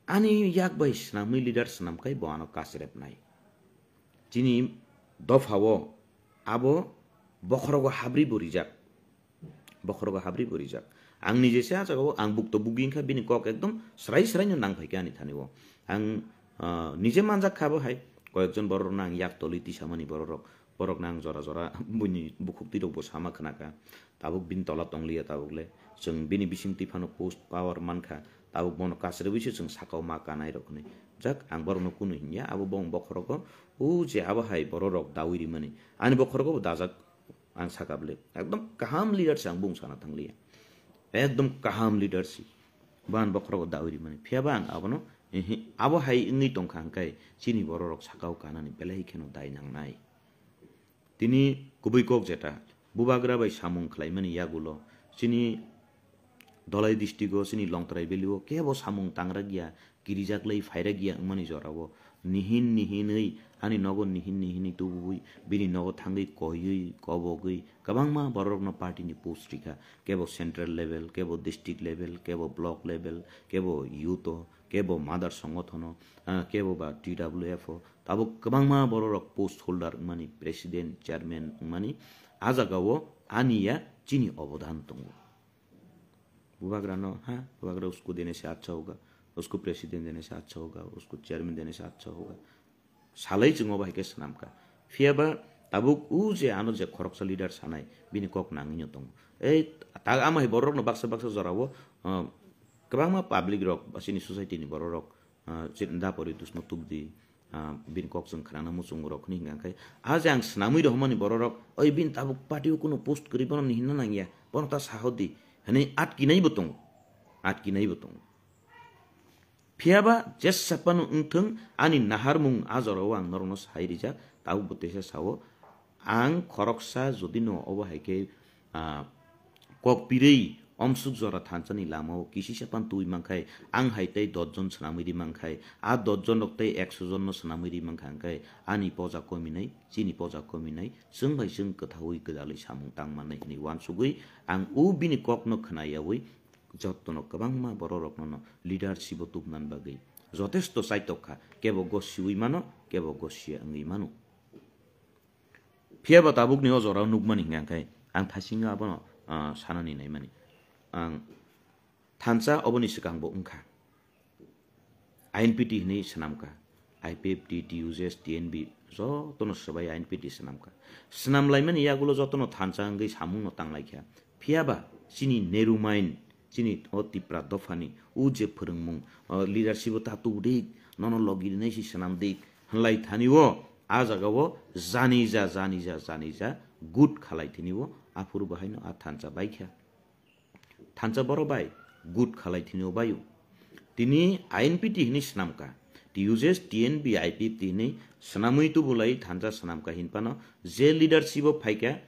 ani yak bai swnamwi leader swnam khai bo ano kacherep nai. Chini dopha o abo bokhorogo habri bo rijak. Bokhorogo habri bo rijak. Ang nije se ah jagao ang bukto bugi wngkha bini kok ekdom srai srai no nang phaikha ani thani o. Ang, ah, nije manjak kha bo hai koyekjon borok rok no ang yak tolwi tisamani borok rok. Borok no ang jora jora buini bukhuk twi rok bo sama khna kha. Tabuk bini tola tong liya tabuk le. Chwng bini bising twi phano post power man kha. Tabuk bono kasrwi se chwng sakao ma kanai rok hinwi. Jak ang borok no kunu hinya abo bong bokhorogo o je abo hai borok rok dawi rimani. Ani bokhorogo bo dajak. Ang saka bwle, ekdom kaham leader se ang bung sana thangliya. Ekdom kaham leader se. Bo ani bokhorogo dawi rimani. Phiya ba ang abono, ehe, abo hai wngwi tongkha hwnkhe chini bororok sakao kanani belai kheno dai nangnai. Tini kubui kok jeta, bubagra bai samung khlaimani yagulo, chini Dholai district o chini Longtrai Valley o kebo samung tangra giya, kirijak lai phaira giya wngmani jorao nihin nihinwi ani nogo nihin nihinwi tubui bini nogo thangwi koiwi kobogwi kwbangma bororokno party ni post rikha, kebo central level, kebo district level, kebo block level, kebo youth o, kebo mother songothono, ah, kebo ba T W F o, tabuk kwbangma bororok post holder wngmani, president, chairman wngmani, ah jagao aniya chini obodan tongo. Bubagrano, ha, bubagra usko dene se achha hoga, usko president dene se achha hoga, usko chairman dene se achha hoga. Salai chwng obo hai khe swnam kha. Phiya ba tabuk o je ano je khoroksa leader sanai, bini kok nangwi no tongo. Ei, ta ama hai borok no baksa baksa jora o, ah, kwbangma public rok, ba chini society ni borok rok, ah, chini da pori dusno tubdi, ah, bini kok chwng khnana muchungo rok hwnwi hwnkha khe, ah, je ang swnamwi rohormani bororok, "Oi, bini tabuk party o kunu post kwrwi, bono ni hinna nangya, bono ta sahodi," hwnwi atkinaibo tongo, atkinaibo tongo. Phiya ba jesa phano wngthwng, ani naharmung a jorao ang norokno sai rijak, tabuk bo teisa sao, Ang khoroksa jodi no obo hai khe, ah, kok pirwi omsuk jora thansa ni lama o kisisa pan twi mankhai, ang hai tei dos jon swnamwi ri mankhai, a dos jon rok tei ekso jon no swnamwi ri mankha, hwnkhe ani poja kominai, chini poja kominai, chwng bai chwng kwthaui gwdalwi samung tang mannai hwnwi uansugwi ang o bini kok no khwna yaui jotto no kwbangma borok rok no leadership o tubuna bagwi jotesto chaitok kha, kebo gosiui mano, kebo gosia wngwi mano. Phiya ba tabukni o jorao nukmani hwnka khe ang thaisingo abono, ah, sanani naimani. Ang thansa oboni swkang bo wngkha. I N P T hwnwi swnamkha. I P F T, T U J S, T N B jotono swbai I N P T swnamkha. Swnam laimani yagulo jotono thansa wngwi samungno tanglaikha. Phiya ba chini Neru main, chini o Tipra dophani o je phwrwngmung, o leadership o ta tubudi, nono logi rinai si swnam di hwnlai thani o, a jaga o janija, janija, janija good khalai thini o, aphuru bahaino a thansa baikha. Thansa boro bai good khalai thini o baio. Tini I N P T hwnwi swnamkha. T U J S, T N B, I P F T hwnwi swnamwi tubulai thansa swnamkha hinphano je leadership o phaikha,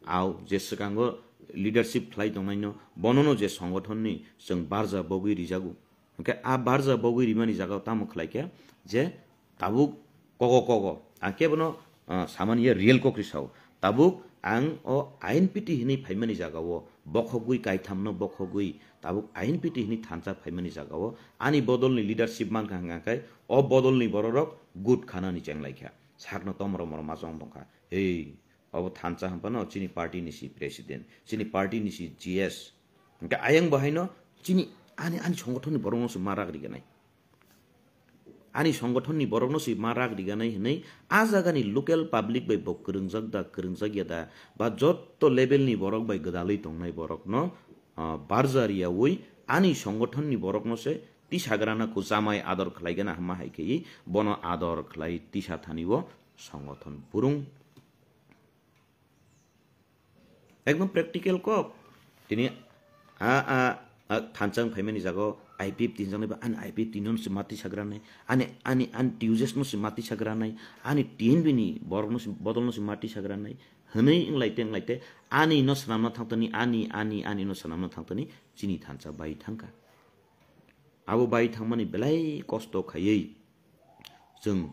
Au je swkango leadership khlai tongnaino, bonono je songothonni chwng barja bogwi rijago. Hwnkhe a barja bogwi rimani jagao tamo khlaikha je tabuk kogo kogo. Ang khe bono, ah, samani ya real kokri sao. Tabuk ang o I N P T hinwi phaimani jagao bokhogwi kaithamno bokhogwi tabuk I N P T hinwi thansa phaimani jagao ani bodolni leadership mankha hwnkha khe o bodolni bororok good khanani chenglaikha. Sakno tomro moro ma chong tongkha. Hei, Obo thansa hwnphano chini party ni si president, chini party ni si G S. Hwnkhe ayang bo haino chini ani, ani songothon ni borok no se ma rak riganai. Ani songothon ni borok no se ma rak riganai hwnwi a jaga ni local public bai bo kwrwngjak da, kwrwngjak ya da, ba jotto level ni borok bai gwdalwi tongnai borok no, ah, barja riyaui ani songothon ni borok no se tisagrana kho jamai ador khlai gana hwnma hai khe bono ador khlai tisa thani o songothon burung. Ekdom practical kok. Tini a, a, a thansa wng phaimani jago I P F T hinjaknai ba ani I P F T no se mati sagranai, ani, ani, ani T U J S no se mati sagranai, ani T N B ni borok no se bodol no se mati sagranai. Hwnwi wnglaite, wnglaite ani no swnamna thangtani, ani, ani, ani no swnamna thangtani chini thansa bai thangkha. Abo bai thangmani belai kosto khaiwi chwng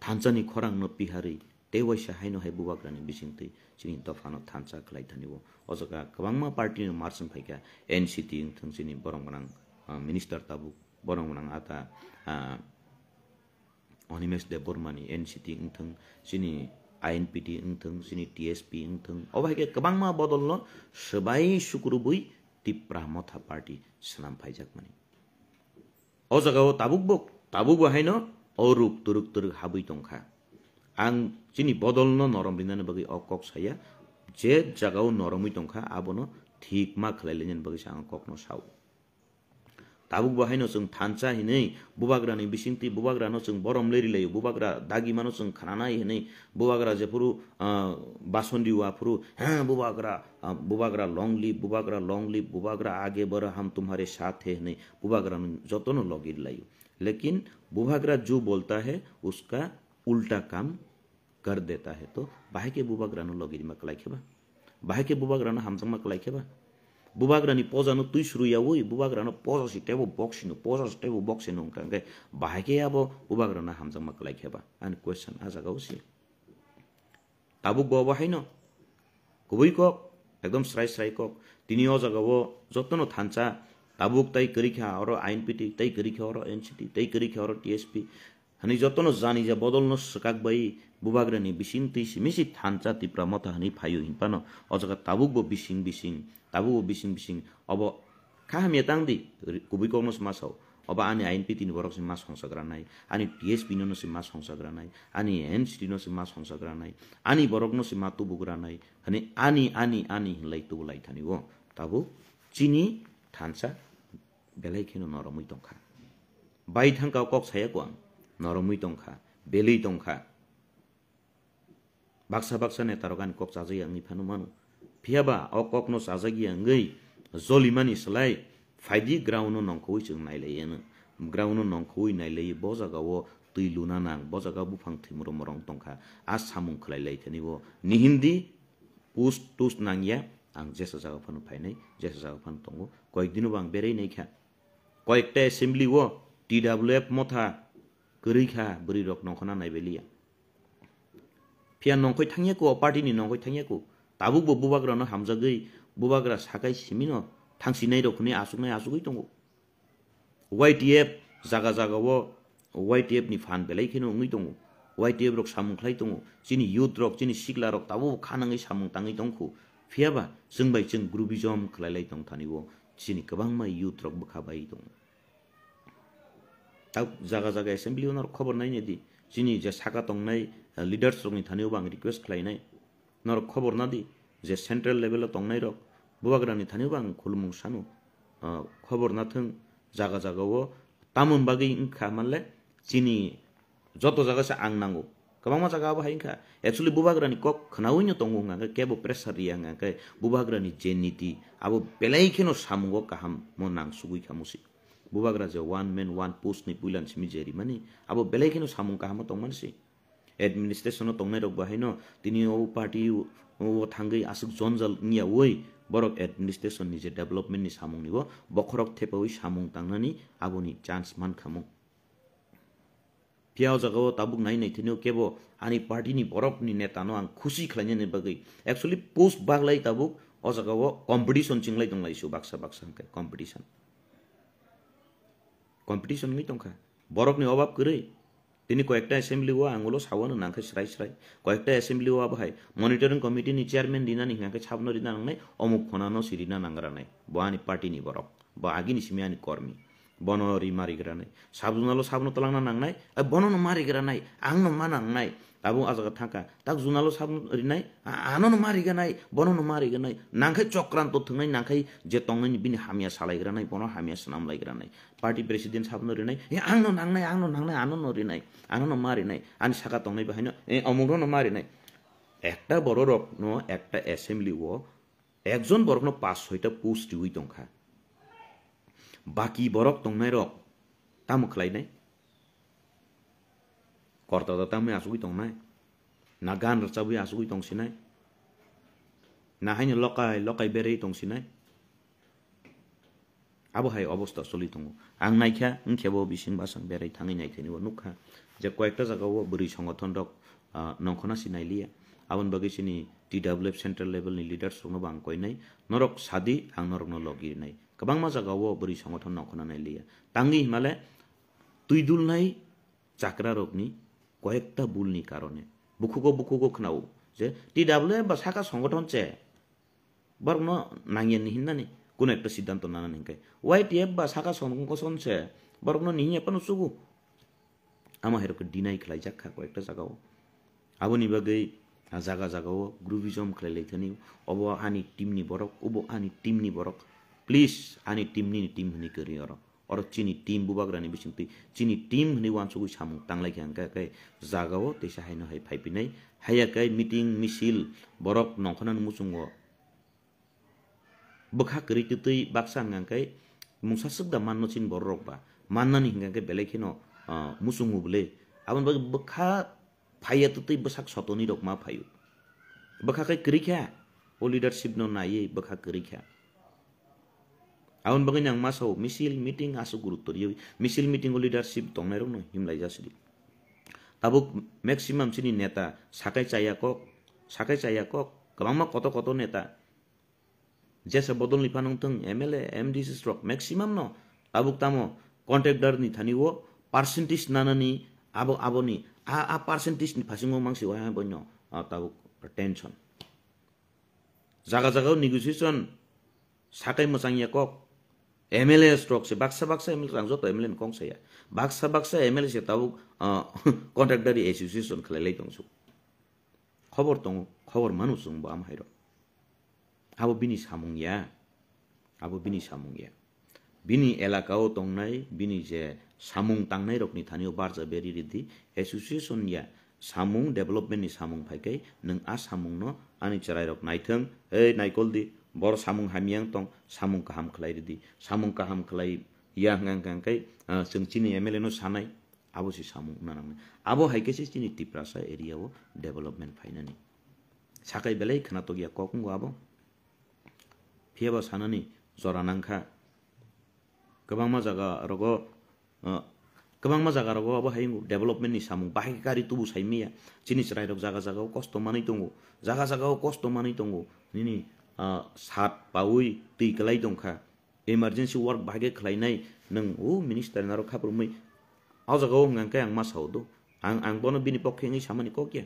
thansani khorangno piharwi tei waisa haino hai bubagrani bisingtwi chini dophano thansa khlai thani o. O jaga kwbangma party no marsing phaikha, N C T wngthwng chini borok gwnang, ah, minister tabuk, borok gwnang ata, ah, Animesh Debbarmani N C T wngthwng, chini I N P T wngthwng, chini T S P wngthwng, obo hai khe kwbangma bodolno swbai sukrubwi Tipra Motha Party swnam phaijakmani. O jagao tabukbo, tabukbo haino o ruk twrwk twrwk habwi tongkha. Ang chini bodolno norom rinani bagwi o kok saya, je jagao noromwi tongkha, abono thik ma khlai lainani bagwi se ang kokno sao. Tabukbo haino chwng thansa hinwi bubagrani bisingtwi bubagrano chwng borom leri laio, bubagra dagimano chwng khananai hinwi bubagra jephuru, ah, bason rio aphuru, "Ha, bubagra, ah, bubagra long live, bubagra long live, bubagra age baro hum tumhare saath hai," hinwi bubagrano jotono logi laio. Lekin bubagra jo bolta hai uska ulta kam kar deta hai, to bahai khe bubagrano logi rima kwlai khe ba? Bahai khe bubagrano hamjakma kwlai khe ba? Bubagrani pojano twi suru yaui bubagrano poja si tebo box sino, poja si tebo box sino wngkha, hwnkhe bahai khe abo bubagrano hamjakma kwlai khe ba? Ani question a jagao si. Tabuk bo obo haino kubui kok, ekdom srai srai kok. Tini o jagao jotono thansa tabuk tai kwrwi kha oro I N P T, tai kwrwi kha oro N C T, tai kwrwi kha oro T S P. Hani jotono jani ja bodolno swkak bai bubagrani bising twi simi si thansa Tipra Motha hani phaio hinphano o jaga tabukbo bising bising, tabukbo bising bising obo kha hamya tang di, ri-, kubui kokno se ma sao. Obo ani I N P T ni borok se ma songchak ranai, ani T S P no se ma songchak ranai, ani N C T no se ma songchak ranai, ani borok no se ma tubuk ranai, hani ani, ani, ani hinlai tubulai thani o. Tabuk chini thansa belai kheno noromwi tongkha. Bai thangka o kok saya ko ang, noromwi tongkha, belwi tongkha. Baksa baksa netarok ani kok chajak ya wngwi phano mano. Phiya ba o kokno chajak ya wngwi jolimani slai phaidi ground-o nongkhorwi chwng nailai anw. Ground-o nongkhorwi nailai bo jagao twi luna nang, bo jaga buphang thwimorok morok tongkha, a samung khlai lai thani o nihindi post tost nangya, ang jesa jaga phano phainai, jesa jaga phano tongo, koyek dino bo ang berai naikha, koyekta assembly o T W F motha kwrwi kha, bwrwi rok nongkhorna naibailiya. Phiya nongkhoi thangya ko, party ni nongkhoi thangya ko. Tabuk bo bubagra no hamjagwi, bubagra sakai simino thangsinai rok hwnwi asuknai asugwi tongo. Y T F jaga jaga o Y T F ni phan belai kheno wngwi tongo. Y T F rok samung khlai tongo. Chini youth rok, chini sikla rok tabuk kha nangwi samung tangwi tongkhu. Phiya ba chwng bai chwng groupijom khlai lai tong thani o chini kwbangma youth rok bwkha bai tongo. Tak jaga jaga assembly o norok khobor nainai di. Chini je saka tongnai, eh, leaders rokni thani o bo ang request khlainai. Norok khobor na di je central level o tongnai rok bubagrani thani o bo ang khulumung sano. Ah, khobor na thung jaga jaga o tamoni bagwi wngkha manle chini joto jaga se ang nango. Kwbangma jaga abo hai wngkha. Actually bubagrani kok khnaui no tongo hwnka khe kebo pressure riya hwnka khe bubagrani je niti abo belai kheno samungo kaham mo nang sugui kha musi. Bubagra je one man one post ni puilan simi je rimani, abo belai kheno samung kahamo tongmani se. Administration o tongnai rok bo haino tini o party o thangwi aswk jonjal wngya oi borok administration ni je development ni samung ni bo bokhorok thepaui samung tangnani aboni chance man kha mung. Phiya o jaga o tabuk nai nai thini o kebo ani party ni borok ni neta no ang khusi khlainani bagwi actually post baglai tabuk o jaga o competition chinglai tonglai su baksa baksa hwnkhe competition. Competition wngwi tongkha. Borokni obab kwrwi. Tini koyekta assembly o ang ulo sawano nangkhe srai srai. Koyekta assembly o abo hai monitoring committee ni chairman rinani hingkhe sabno rina nangnai, omuk phonano si rina nangranai. Bo ani party ni borok. Bo agini simi ani kormi. Bono rima rigranai. Sabjunalo sabno twlangna nangnai, ai bono no ma rigranai, ang no ma nangnai. Tabuk a jaga thangkha. Tak junalo sabno rinai, a-, ano no ma riganai, bono no ma riganai. Nangkhai chokranto thwngnai, nangkhai je tongnai bini hamya salaigranai, bono hamya swnamlaigranai. Party president sabno rinai, "E, ang no nangnai, ang no nangnai, ano no rinai, ano no ma rinai, ani saka tongnai bahaino, e, omukno no ma rinai." Ekta bororokno ekta assembly o ekjon borokno pas soita post riwi tongkha. Baki borok tongnairok tamo khlainai? Korta da tamwi asugwi tongnai? Na gan rwchabwi asugwi tongsinai? Na haino lokai lokai berwi tongsinai? Abo hai obosta choli tongo. Ang naikha, wngkhe bo bising basang berai thangwi naikhaini bo nukha je koyekta jagao bwrwi songothon rok, ah, nongkhorna si nailiya. Aboni bagwi chini T W F central level ni leaders rokno bo ang koinai, norok sadi, ang norokno logi rinai. Kwbangma jagao bwrwi songothon nongkhorna nailiya. Tangwi himale twi dulnai chakra rokni koyekta bulni karone. Bukhugo bukhugo khnao je T W F ba saka songothon se. Borokno nangya ni hinnani kuno ekta siddhanto nanani hinkhe Y T F ba saka songkoson se borokno ni hinya phano chugo. Amo hai rok deny khlaijak kha koyekta jagao. Aboni bagwi a jaga jagao groupism khlai lai thani, obo ani team ni borok, obo ani team ni borok. Please ani team ni team hwnwi kwrwi oro. Oro chini team bubagrani bisingtwi chini team hwnwi uansugwi samung tanglai kha hwnkhe khe jagao teisa haino hai phaipinai. Haiya khe meeting misil borok nongkhornani muchungo bwkha kwrwi twtwi baksa hwnka khe mungsa swk da manno chini bororok ba mannani hwnka khe belai kheno, ah, muchungo bwle. Aboni bagwi bwkha phaiya twtwi bwsak sotoni rok ma phaio. Bwkha khe kwrwi kha, o leadership no naiwi bwkha kwrwi kha. Aboni bagwi nang ma sao, misil, meeting aswk gurutto riwi, misil, meeting o leadership tongnai rokno himlai jasidi. Tabuk maximum chini neta sakai chaya kok, sakai chaya kok, kwbangma koto koto neta. Jesa bodol ni phano wngthung, M L A, M D Cs rok maximum no tabuk tamo contractor ni thani o percentage nanani abo, aboni a, a percentage ni phasingo mangsi waha boino, a, tabuk tension. Jaga jaga o negotiation sakai mwchang ya kok. M L A rok se baksa baksa M L A ang joto M L A ni kong saya. Baksa baksa M L A se tabuk, a, contractor association khlai lai tong su. Khobor tongo, khobor manu chwng bo am hai rok. Abo bini samung ya. Abo bini samung ya. Bini elaka o tongnai, bini je samung tangnai rokni thani o barja beri ridi, association ya, samung development ni samung phai khe nwng a samung no ani chwrai rok naithwng, ei naikol di, bor samung hamya wng tong, samung kaham khlai ridi, samung kaham khlai ya hwnkha hwnkha khe, ah, chwng chini M L A no sanai, Abo se samung wngna nangnai. Abo hai khe se chini Tiprasa area o development phainani. Sakai belai khwnatok ya kok wngo abo. Phiya ba sanani jora nangkha. Kwbangma jaga rogo, ah, kwbangma jaga rogo abo hai development ni samung bahai khe gari tubu sai manya. Chini chwrai rok jaga jaga o kosto manwi tongo. Jaga jaga o kosto manwi tongo. Nini, ah, sat paui twi kwlai tongkha. Emergency work bahai khe khlainai nwng o minister naro khaprumwi. O jaga o hwnka khe ang ma sao do. Ang, ang bono bini pokhe wngwi samani kok ya.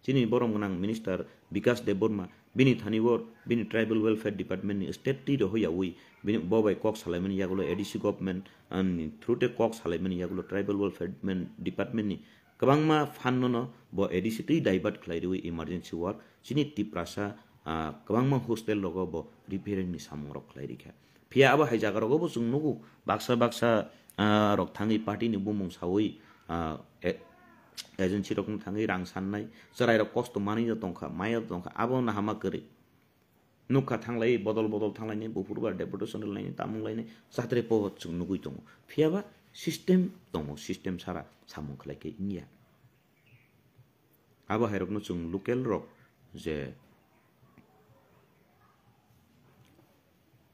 Chini borom gwnang minister Bikas Debbarma, bini thani o bini tribal welfare department ni state twi rohoyawi bini bo bai kok salaimani yagulo A D C government, ah, ni through te kok salaimani yagulo tribal welfare men-, department ni kwbangma fund no no bo A D C twi divert khlai riwi emergency work chini Tiprasa, ah, kwbangma hostel rogo bo repairing ni samung rok khlai rikha. Phiya abo hai jaga rogo bo chwng nugo, baksa baksa, ah, rok thangwi party ni bumung sawi, ah, e-, agency rok no thangwi rang sannai, chwrai rok kosto manwi no tongkha, maya tongkha, abo nahama kwrwi. Nukha thanglai bodol bodol thanglainai, buphuru bar deputation rwlainai, tamung lainai, chatre po chwng nugwi tongo. Phiya ba system tongo, system sara samung khlai khe wngya. Abo hai rokno chwng local rok je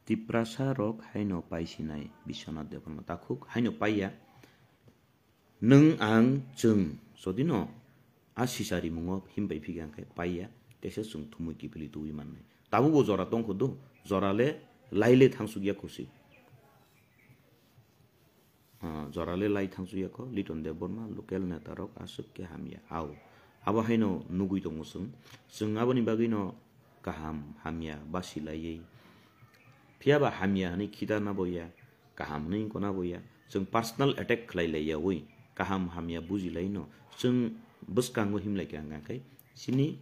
Tiprasa rok haino paisinai Biswanath Debbarma takhuk haino paiya. Nwng ang chwng jodino a sisa rimungo himbai phikha hwnkhe paiya, teisa chwng thumui kiphilwi tubui mannai. Tabukbo jora tongkho do, jora le lai le thangsukya kho se. Ah, jora le lai thangsukya kho, Liton Debbarma, local neta rok aswk khe hamya. Ao, abo haino nugui tongo chwng. Chwng aboni bagwino kaham hamya basi laiwi. Phiya ba hamya hwnwi khitarna bo ya, kaham hwnwi wngkona bo ya. Chwng personal attack khlai lai yaui, kaham hamya buji laino. Chwng bwskango himlai kha hwnka khe, chini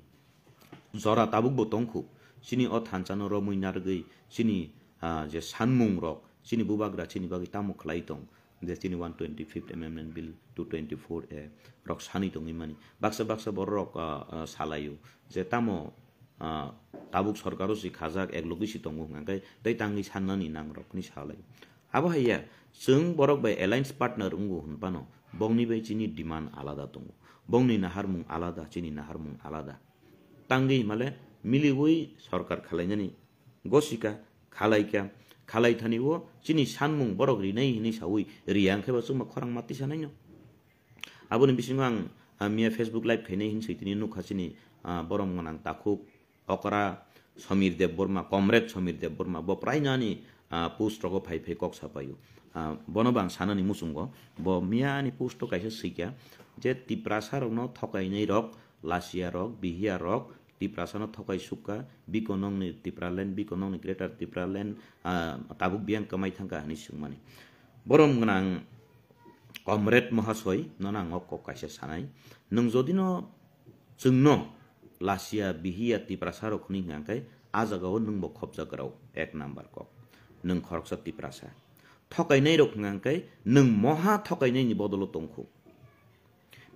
jora tabuk bo tongkhu. Chini o thansa no romwi narwgwi, chini, ah, je sanmung rok, chini bubagra chini bagwi tamo khlai tong. Je chini one twenty-fifth amendment bill, two twenty-four A rok sanwi tongwi mani. Baksa baksa borok rok, ah, ah, salaio je tamo, ah, tabuk sorkaro si khajak, ek logwi si tongo hwnka khe tei tangwi sannani nangrok hwnwi salai. Abo hai ya, chwng borok bai alliance partner wngo hwn phano bongni bai chini demand alada tongo. Bongni naharmung alada, chini naharmung alada. Tangwi himale miliwi sorkar khalainani gosika, khalaika, khalaithani o chini sanmung borok rinai hinwi saui riya hwnkhe bo chwngma khorang mati sanaino. Aboni bisingo ang, ah, miya Facebook live khainai hin swi tini nukha chini, ah, borom gwnang takhuk okra Samir Debbarma, comrade Samir Debbarma, bo praino ani, ah, post rogo phai phai kok sapaio. Ah, bono bo ang sanani muchungo, bo miya ani post o kaisa swikha je Tiprasa rokno thokainai rok, Lasia rok, Bihiya rok, Tiprasa no thokai sukha, biko nongni Tipraland, biko nongni Greater Tipraland, ah, tabuk biyang kwmai thangkha hinwi swngmani. Borom gwnang comrade Mohasoi, nono ang o kok kaisa sanai. Nwng jodi no chwngno Lasia, Bihiya, Tiprasa rok hwnwi hwnka khe, a jaga o nwng bo khopjak rao, ek number kok. Nwng khoroksa Tiprasa. Thokainai rok hwnka khe, nwng moha thokainai ni bodolo tongkhu.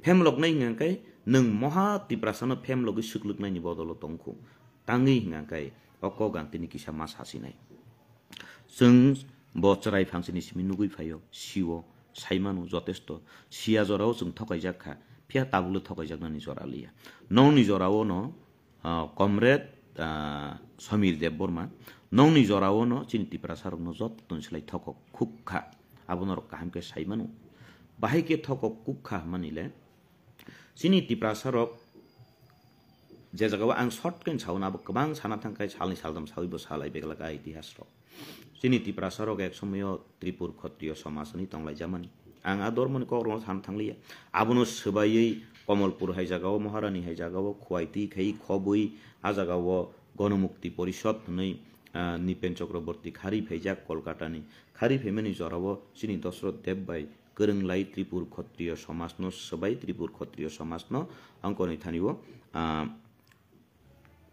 Phemloknai hwnka khe nwng moha Tiprasano phemlogwi swklwknaini bodolo tongkhu. Tangwi hwnka khe o kok ang tini kisa ma sasinai. Chwng bo chwrai phangsini simi nugwi phaio, sio, saimano jotesto. Siya jorao chwng thokaijak kha, phiya tabukle thokaijaknani jora liya. Nongni jorao no ah, comrade, ah, Samir Debbarma, nongni jorao no chini Tiprasa rokno jottoni slai thokok khuk kha, abo norok kaham khe sai mano. Bahai khe thokok khuk kha hwnmani le, chini Tiprasa rok je jagao ang short khe sao na, abo kwbang sana thang khe salni saltham saui bo salai beglak a itihas rok. Chini Tiprasa rok ek somoyo Tripur Khotriyo somaj hwnwi tonglaijamani. Ang a dormoni kokrokno sana thangliya. Abono swbaiwi Komolpur hai jagao, Maharani hai jagao, Khuaitwi khai khobwi a jagao Ganamukti Porishad hwnwi, ah, Nipen Chakraborty khari phaijak Kolkatani. Khari phaimani jorao chini Dosroth Deb bai kwrwnglai Tripur Khotriyo somajno swbai, Tripur Khotriyo somajno angkoni thanio, ah,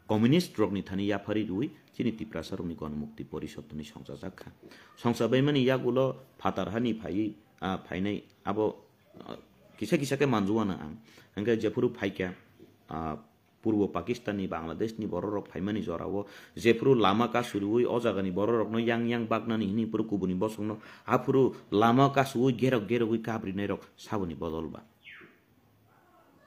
Communist rokni thani yaphari rwi chini Tiprasa rokni Ganamukti Porishad hwnwi songchajak kha. Songchabaimani yagulo phatar hani phaiwi, ah, phainai abo, ah, kisa kisa khe manjuano ang. Hwnkhe jephuru phaikha, ah, Purbo Pakistan ni, Bangladesh ni borok rok phaimani jora o jephuru lama kasuriwi o jaga ni borok rok no yang yang baknani hini phuru kubuni bosong no aphuru lama kasuwi gerok gerogwi kabrinai rok saboni bodol ba.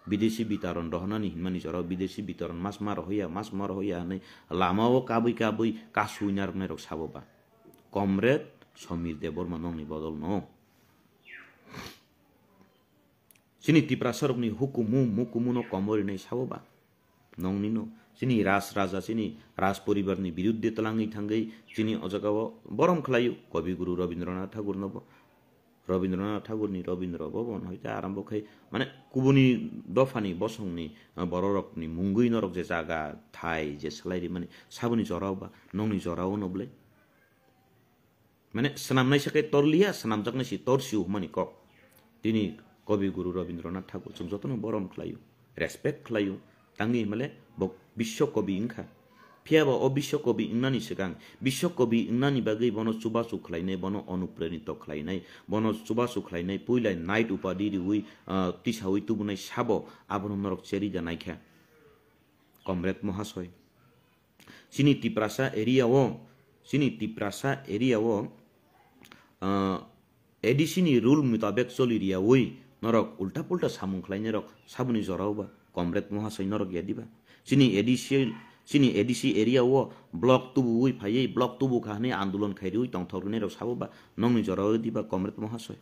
Bidesi bitaron rohonani hinmani jora o bidesi bitaron mas ma rohoya, mas ma rohoya hinwi lama o kabwi kabwi kasui narwknai rok sabo ba. Comrade Somir Debbarma nongni bodol no. Chini Tiprasa rokni hukumu mukumu no komo rinai sabo ba. Nongni no. Chini Raj Raja, chini Raj poribar ni biruddhe twlangwi thangwi chini o jaga o borom khlaio Kabi Guru Rabindranath Thakur no bo. Rabindranath Thakur ni Rabindra Bhaban hoite arambo khai mane kubuni dopha ni bosong ni, ah, borok rok ni mungwi norok je jaga thai je salai rimani saboni jora o ba nongni jora o no bwle. Mane swnamnai se khe torliya, swnamjaknai se torsio hwnmani kok. Tini Kabi Guru Rabindranath Thakur chwng jotono borom khlaio, respect khlaio, tangwi hwnmale bo Biswa Kabi wngkha. Phiya ba o Biswa Kabi wngnani swkang, Biswa Kabi wngnani bagwi bono chubachu khlainai, bono onupranito khlainai, bono chubachu khlainai, puila Knight upadi riwi, ah, tisawi tubunai sabo abono norok cheri da naikha. Comrade Mohasoi. Chini Tiprasa area o, chini Tiprasa area o, ah, A D C ni rule mutabek choli riyawi norok ulta pulta samung khlainai rok saboni jora o ba Comrade Mohasoi norok ya diba? Chini A D C, chini A D C area o block tubuwi phaiwi block tubu kha hwnwi andolon khairiwi tongthok rwnai rok sabo ba nongni jora o diba Comrade Mohasoi?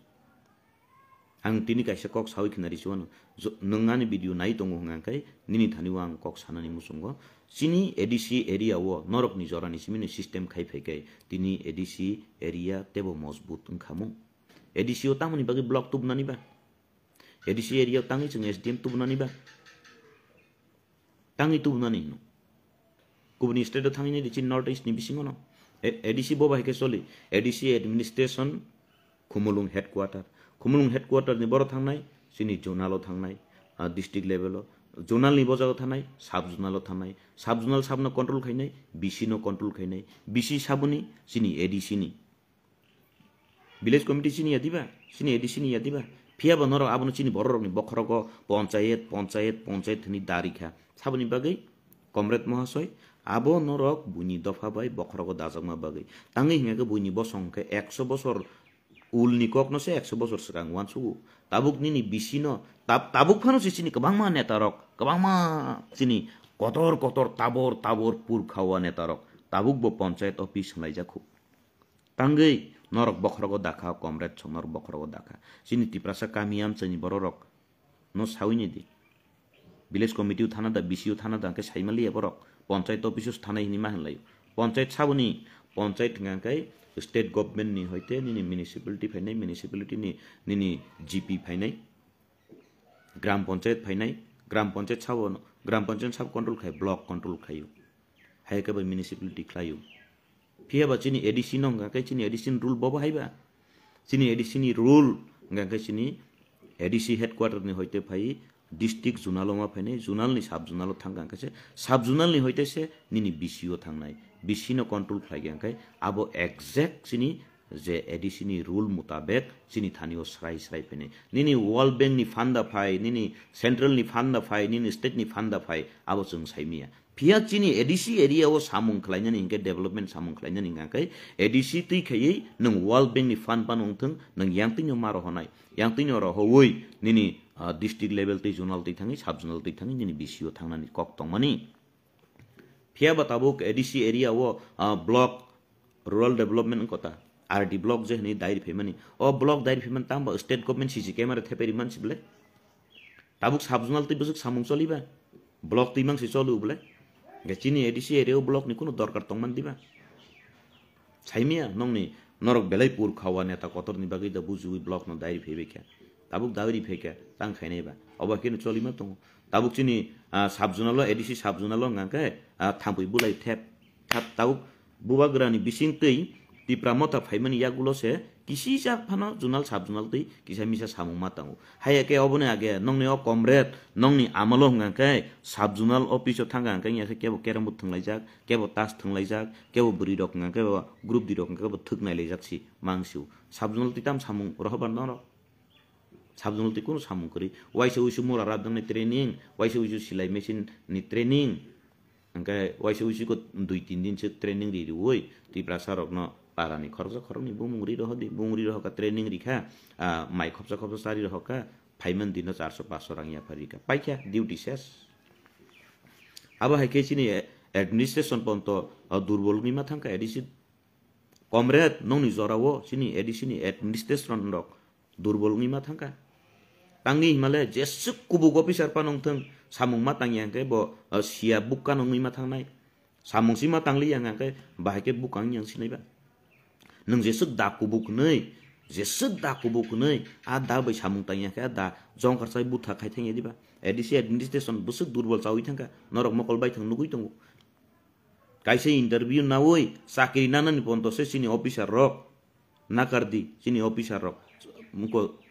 Ang tini kaisa kok sawi khinari chuano. Jo-, nwng ani video nai tongo hwnga khe nini thani o ang kok sanani muchungo. Chini A D C area o norokni jorani simi ni system khai phai khe tini A D C area tebo mojbut wngkha mu. A D C o tamoni bagwi block tubunani ba? A D C area o tangwi chwng S D M tubunani ba? Tangwi tubunani hino. Kubuni state o thangwi nai di chini North East ni bisingo no. A-, A D C bo bai khe choli. A D C administration Khumulwng headquarter. Khumulwng headquarter ni boro thangnai, chini zonal o thangnai, ah, district level o. Zonal ni bo jaga thangnai, sub zonal o thangnai. Sub zonal sub no control khainai, B C no control khainai. B C saboni chini A D C ni. Village committee chini ya diba? Chini A D C ni ya diba? Phiya ba norok abono chini borok rokni bokhorogo ponchayet, ponchayet, ponchayet hwnwi dari kha. Saboni bagwi, Comrade Mohasoi, abo norok buini dopha bai bokhorogo dajakma bagwi. Tangwi hingkha khe buini bosong khe ekso bosor ulni kokno se ekso bosor swkang uansugo. Tabuk nini B C no, tab-, tabuk phano se chini kwbangma netarok, kwbangma chini kotor kotor tabor tabor purkhawa netarok. Tabuk bo ponchayet office hwnlaijak khu. Tangwi norok bokhorogo dakha, comrade song norok bokhorogo dakha. Chini Tiprasa kami amchaini bororok no sawi ni di. Village committee o thana da, B C o thana da, hwnkhe saimaliya borok. Ponchayat office o thanai hinwi ma hinlai. Ponchayat saboni, ponchayat hwnkha khe state government ni hoite nini municipality phainai, municipality ni nini G P phainai. Gram panchayat phainai, gram panchayat sabo, gram panchayat sabo control khai, block control khlaio. Hai khe bai municipality khlaio. Phiya ba chini A D C no hwnkha khe chini A D C ni rule bobo hai ba. Chini A D C ni rule hwnkha khe chini A D C headquarter ni hoite phai district zonal o ma phainai, zonal ni sub zonal o thangkha khe se, sub zonal ni hoite se nini B C o thangnai. B C no control khlai khe abo exact chini je A D C ni rule mutabek chini thani o srai srai phainai. Nini World Bank ni fund da phai, nini central ni fund da phai, nini state ni fund da phai, abo chwng sai manya. Phiya chini A D C area o samung khlainani hinkhe, development samung khlainani hinkhe, A D C twi khaiwi nwng World Bank ni fund phano wngthwng, nwng yang twino ma rohonai. Yang twino rohowoi nini, ah, district level twi zonal twi thangwi, sub zonal twi thangwi nini B C o thangnani kok tongmani. Phiya ba tabuk A D C area o, ah, block rural development wngkha ta, R D block je hwnwi dairi phaimani. O block dairi phaimani tamo ba state government C C camera thepai rimani si bwle. Tabuk sub zonal twi bwswk samung choli ba? Block twi mang si choli bwle. Ge chini A D C area o block ni kunu dorkar tongmani di ba? Saimanya nongni norok belai pur khawa neta kotor ni bagwi da bujiwi block no dairi phaibai kha. Tabuk dairi phai kha tang khainai ba. Obo khe no choli ma tongo. Tabuk chini, ah, sub zonal o, A D C sub zonal o hwnkha khe, ah, thampui bulai thep. Thap tabuk bubagrani bising twi Tipra Motha phaimani yagulo se kisijak phano zonal sub zonal twi kisa misa samung ma tango. Haiya khe oboni age nongni o comrade, nongni amalo hwnkha khe sub zonal office o thangkha hwnkha khe kebo carrom board thwnglaijak, kebo tas thwnglaijak, kebo bwrwi rok hwnkha khe bo group di rok hwnkha khe bo thwk nailaijak si mangsio. Sub zonal twi tam samung rohobar norok. Sabjwnal twi kunu samung kwrwi. Waisa uisu mura rabjaknai training, waisa uisu silai machine ni training. Hwnkhe waisa uisu ko dui tin din se training ri riui Tiprasa rokno parani khoroksa khoroknwi bumung ri rohodi, bumung ri rohokha training rikha, ah, mai khopsa khopsa chari rohokha, phaimani dino charso paso rang yapharikha. Paikha duty ses. Abo hai khe chini administration ponto, ah, durbol wngwi ma thangkha A D C. Comrade, nokni jorao chini A D C ni administration rok durbol wngwi ma thangkha. Tangwi himale jeswk kubuk officer phano wngthung, samung ma tangya hwnkhe bo, ah, siya bukka no wngwi ma thangnai. Samung si ma tangliya hwnkhe bahai khe bukang yang sinaiba. Nwng jeswk da kubuk hwnwi, jeswk da kubuk hwnwi, a da bai samung tangya khe a da jongkar chai butha khai thangya diba. A D C administration bwswk durbol chawi thangkha, norok mokol baithang nugwi tongo. Kaisa interview naui chakri nanani ponto se chini officer rok, nakardi chini officer rok, muko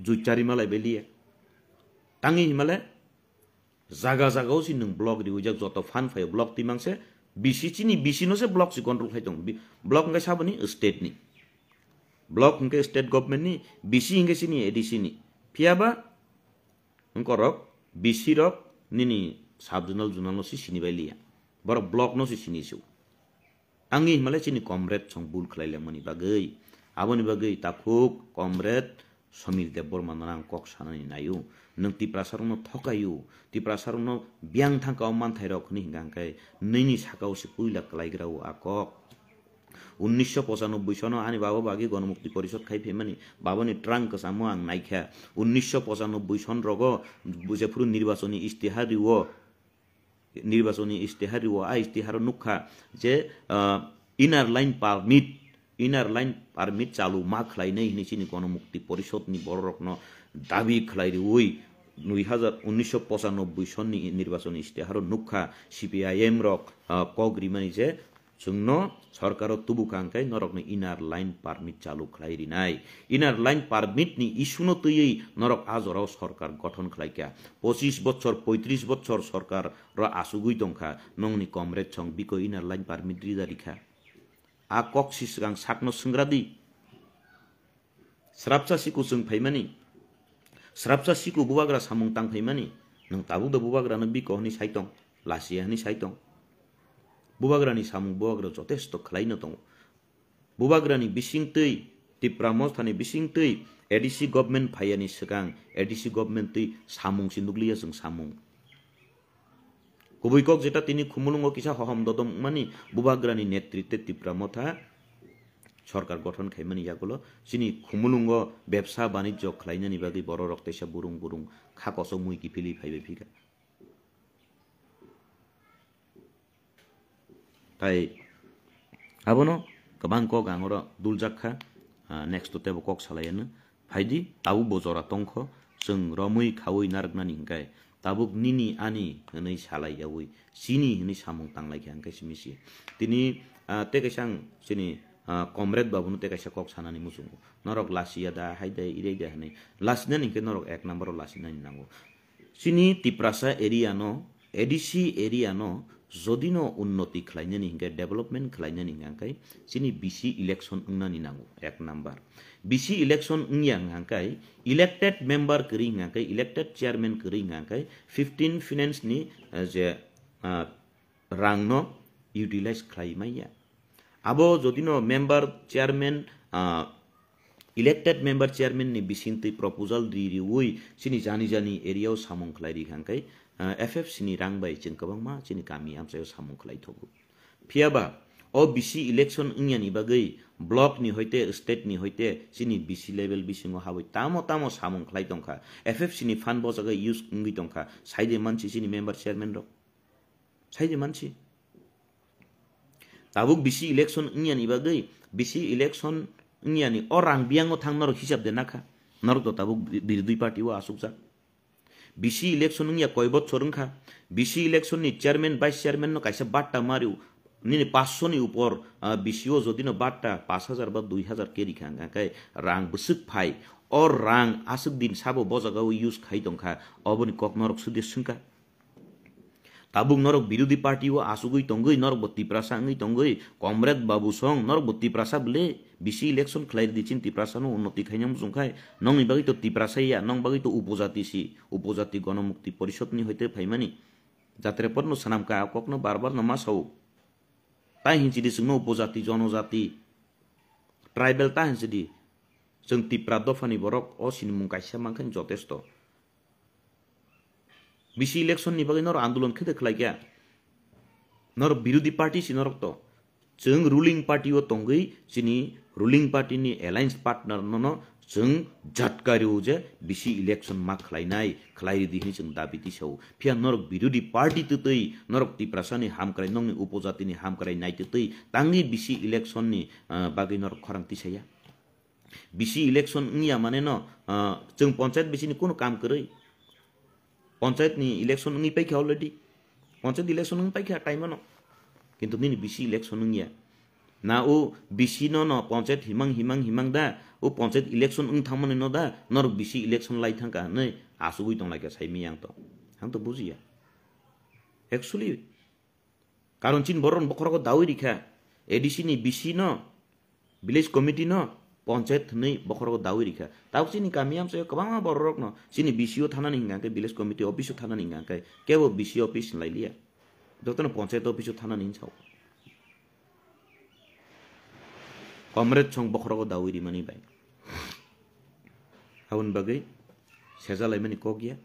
juchari malai beliya. Tangwi himale jaga jaga o si nwng block riwijak, joto phan phaio block twi mangse, B C chini B C no se block si control khai tongo. Bi-, block hwnkhe saboni state ni. Block hwnkhe state government ni, B C hwnkhe chini A D C ni. Phiyaba wngkorok B C rok nini sub zonal zonal no si sini bai liya. Borok block no si sini su. Tangwi himale chini comrade song bul khlai langmani bagwi. Aboni bagwi takhuk comrade Somil Debbarma no ang kok sanani naio. Nwng Tiprasa rokno thokaio. Tiprasa rokno biyang thangka o manthairok hwnwi hwnkha hwnkhe nini sakao se puila klaigrao a kok. Unnisho pochanobboi sono ani baba bagi Gonomukti Porishod khai phaimani, babani trang kwchamo ang naikha. Unnisho pochanobboi son rogo jephuru nirbachoni istihar riwo, nirbachoni istihar riwo, a istiharo nukha je, ah, inner line permit, inner line permit chalu ma khlainai hwnwi chini Gonomukti Porishodni bororokno dabi khlai riwi nui hajar, unnisho pochanobboi sonni nirbachoni istiharo nukha C P I M rok, ah, kok rimani je chwngno sorkaro tubukha hwnkhe norokno inner line permit chalu khlai rinai. Inner line permit ni issue no twiwi norok a jorao sorkar gothon khlaikha. Pochis bochor, poitris bochor sorkar ro asugwi tongkha, nongni comrade song biko inner line permit rida rikha. A kok si swkang sakno swngra di. Srapsa siku chwng phaimani, srapsa siku bubagra samung tang phaimani, nwng tabuk da bubagrano biko hwnwi sai tong, lasiya hwnwi sai tong. Bubagrani samung bubagra jotesto khlaino tongo. Bubagrani bisingtwi, Tipra Mothani bisingtwi A D C government phaiyani swkang A D C government twi samung si nukliya chwng samung. Kubui kok jeta tini Khumulwngo kisa hohom dodom wngmani Bubagrani netritwe Tipra Motha sorkar gothon khaimani yagulo chini Khumulwngo bebsa banijyo khlainani bagwi bororok teisa burung burung kha kosok mui kiphilwi phaibai phikha. Tai abono kwbang kok ang oro duljak kha, ah, next o teibo kok salai anw. Phaidi, tabuk bo jora tongkho, chwng romwi khaui narwknani hwnkhe, tabuk nini ani hwnwi salai yaui, chini hwnwi samung tanglai khe hwnkhe simi si. Tini, ah, tei kaisa ang chini, ah, comrade babuno tei kaisa kok sanani muchungo. Norok lasiya da, hai da, irai da hwnwi. Lasinani hwnkhe norok ek number o lasinani nango. Chini Tiprasa area no, A D C area no jodi no unnoti khlainani hwnkhe, development khlainani hwnkhe chini B C election wngnani nango, ek number. B C election wngya hwnkhe elected member kwrwi hwnkhe, elected chairman kwrwi hwnkhe fifteen finance ni, eh, je, ah, rang no utilize khlai manya. Abo jodi no member, chairman, ah, elected member, chairman ni bisingtwi proposal ri riui chini jani jani area o samung khlai ri hwnkhe, ah, F F C ni rang bai chwng kwbangma chini kami amchaio samung khlai thogo. Phiyaba o B C election wngyani bagwi block ni hoite, state ni hoite chini B C level bisingo habwi tamo tamo samung khlai tongkha. F F C ni fund bo jaga use wngwi tongkha. Saide mansi chini member, chairman rok. Saide mansi. Tabuk B C election wngyani bagwi, B C election wngyani o rang biyango thang norok hisab de nakha. Norok to tabuk bi-, birodhi party o asukjak. B C election wngya koi bochor wngkha. B C election ni chairman, vice chairman no kaisa batta mario. Nini paanch sho ni upor, ah, B C o jodi no batta paanch hajar ba dui hajar keri kha, hwnkha khe rang bwswk phai. O rang aswk din sabo bo jaga o use khai tongkha. Oboni kok norok sudi swngkha. Tabuk norok birodhi party o asugwi tongwi, norok bo Tiprasa wngwi tongwi, Comrade Babu Song, norok bo Tiprasa bwle, bisi election khlai di, chini Tiprasa no unnoti khaina muchung khai, nongni bagwi to Tiprasa ya, nong bagwi to upojati si, upojati gonomukti porishod ni hoite phaimani. Jatre porno sanam ka kok no bar bar no ma sao. Tai hinchidi chwngno upojati, jonojati, tribal ta hinchidi. Chwng Tipra dophani borok o sinimung kaisa mankhe jotesto. Bisi election ni bagwi norok andolon khe de khlai kya? Norok birodhi party si norok to. Chwng ruling party o tongwi chini ruling party ni alliance partner no no chwng jatkario je bisi election ma khlainai, khlai ridi hwnwi chwng dabi tisao. Phiya norok birodhi party twtwi, norok Tiprasa ni hamkrai, nokni upojati ni hamkrai nai twtwi, tangwi bisi election ni, ah, bagwi norok khorang tisaya. Bisi election wngya mane no, ah, chwng panchayat bisi ni kunu kam kwrwi. Panchayat ni election wngwi paikha already. Panchayat election wngwi paikha time no. Kintu nini bisi election wngya. Na o bisi no no panchayat himang himang himang da, o panchayat election wng thangmani no da, norok bisi election lai thangka hwnwi asugwi tonglaika sai miyang to. Ang to bujiya. Actually, karon chini borok bokhorogo dawi rikha, A D C ni bisi no, village committee no, panchayat hwnwi bokhorogo dawi rikha. Tabuk chini kami amchaio kwbangma borok rokno chini B C O thanani hingka khe, village committee office o thanani hingka khe, kebo B C office lai liya. Jotono panchayat office o thanani hinsao. Comrade song bokhorogo dawi rimani bai. Aboni bagwi sejalaimani kok ya.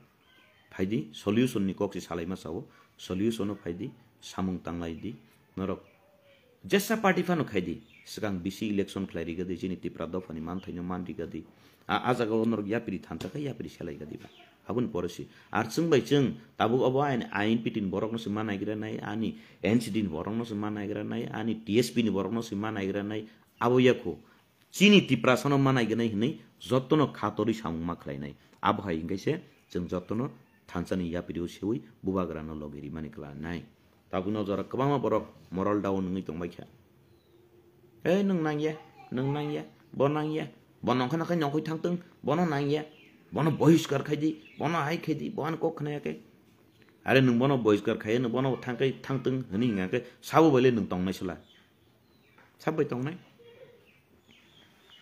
Phaidi, solution ni kok se salaima sao, solution o phaidi, samung tanglai di, norok jesa party phano khaidi, swkang bisi election khlai rigadi, chini Tipra dophani manthaino man rigadi, a, a jaga o norok yapri thansa khe yapri selai gadi ba, aboni pore si, ar chwng bai chwng tabuk obo ain, ain pitini borok no se ma naigra nai, ani N C D ni borok no se ma naigra nai, ani T S P ni borok no se ma naigra nai, abo yakho, chini Tiprasano ma naiganai hwnwi jotono khatorwi samung ma khlainai. Abo hai hwnkhe se chwng jotono thansani yapri-o seui bubagrano logi rimani klanai. Tabukno jora kwbangma borok moral down wngwi tongbaikha. "Ei, nwng nangya, nwng nangya, bo nangya, bo nongkha nangkha nongkhoi thangtwng, bono nangya, bono bohiskar khaidi, bono hai khaidi, bo ani kok khnaya khe." Are nwng bono bohiskar khaiya, nwng bono thangkhai thangtwng hwnwi hwnkha khe sabo baile nwng tongnai sela. Sabai tongnai.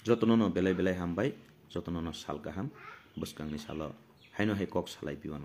Jotono no belai belai hambai, jotono no sal kaham, bwskangni salo haino hai kok salai piwano.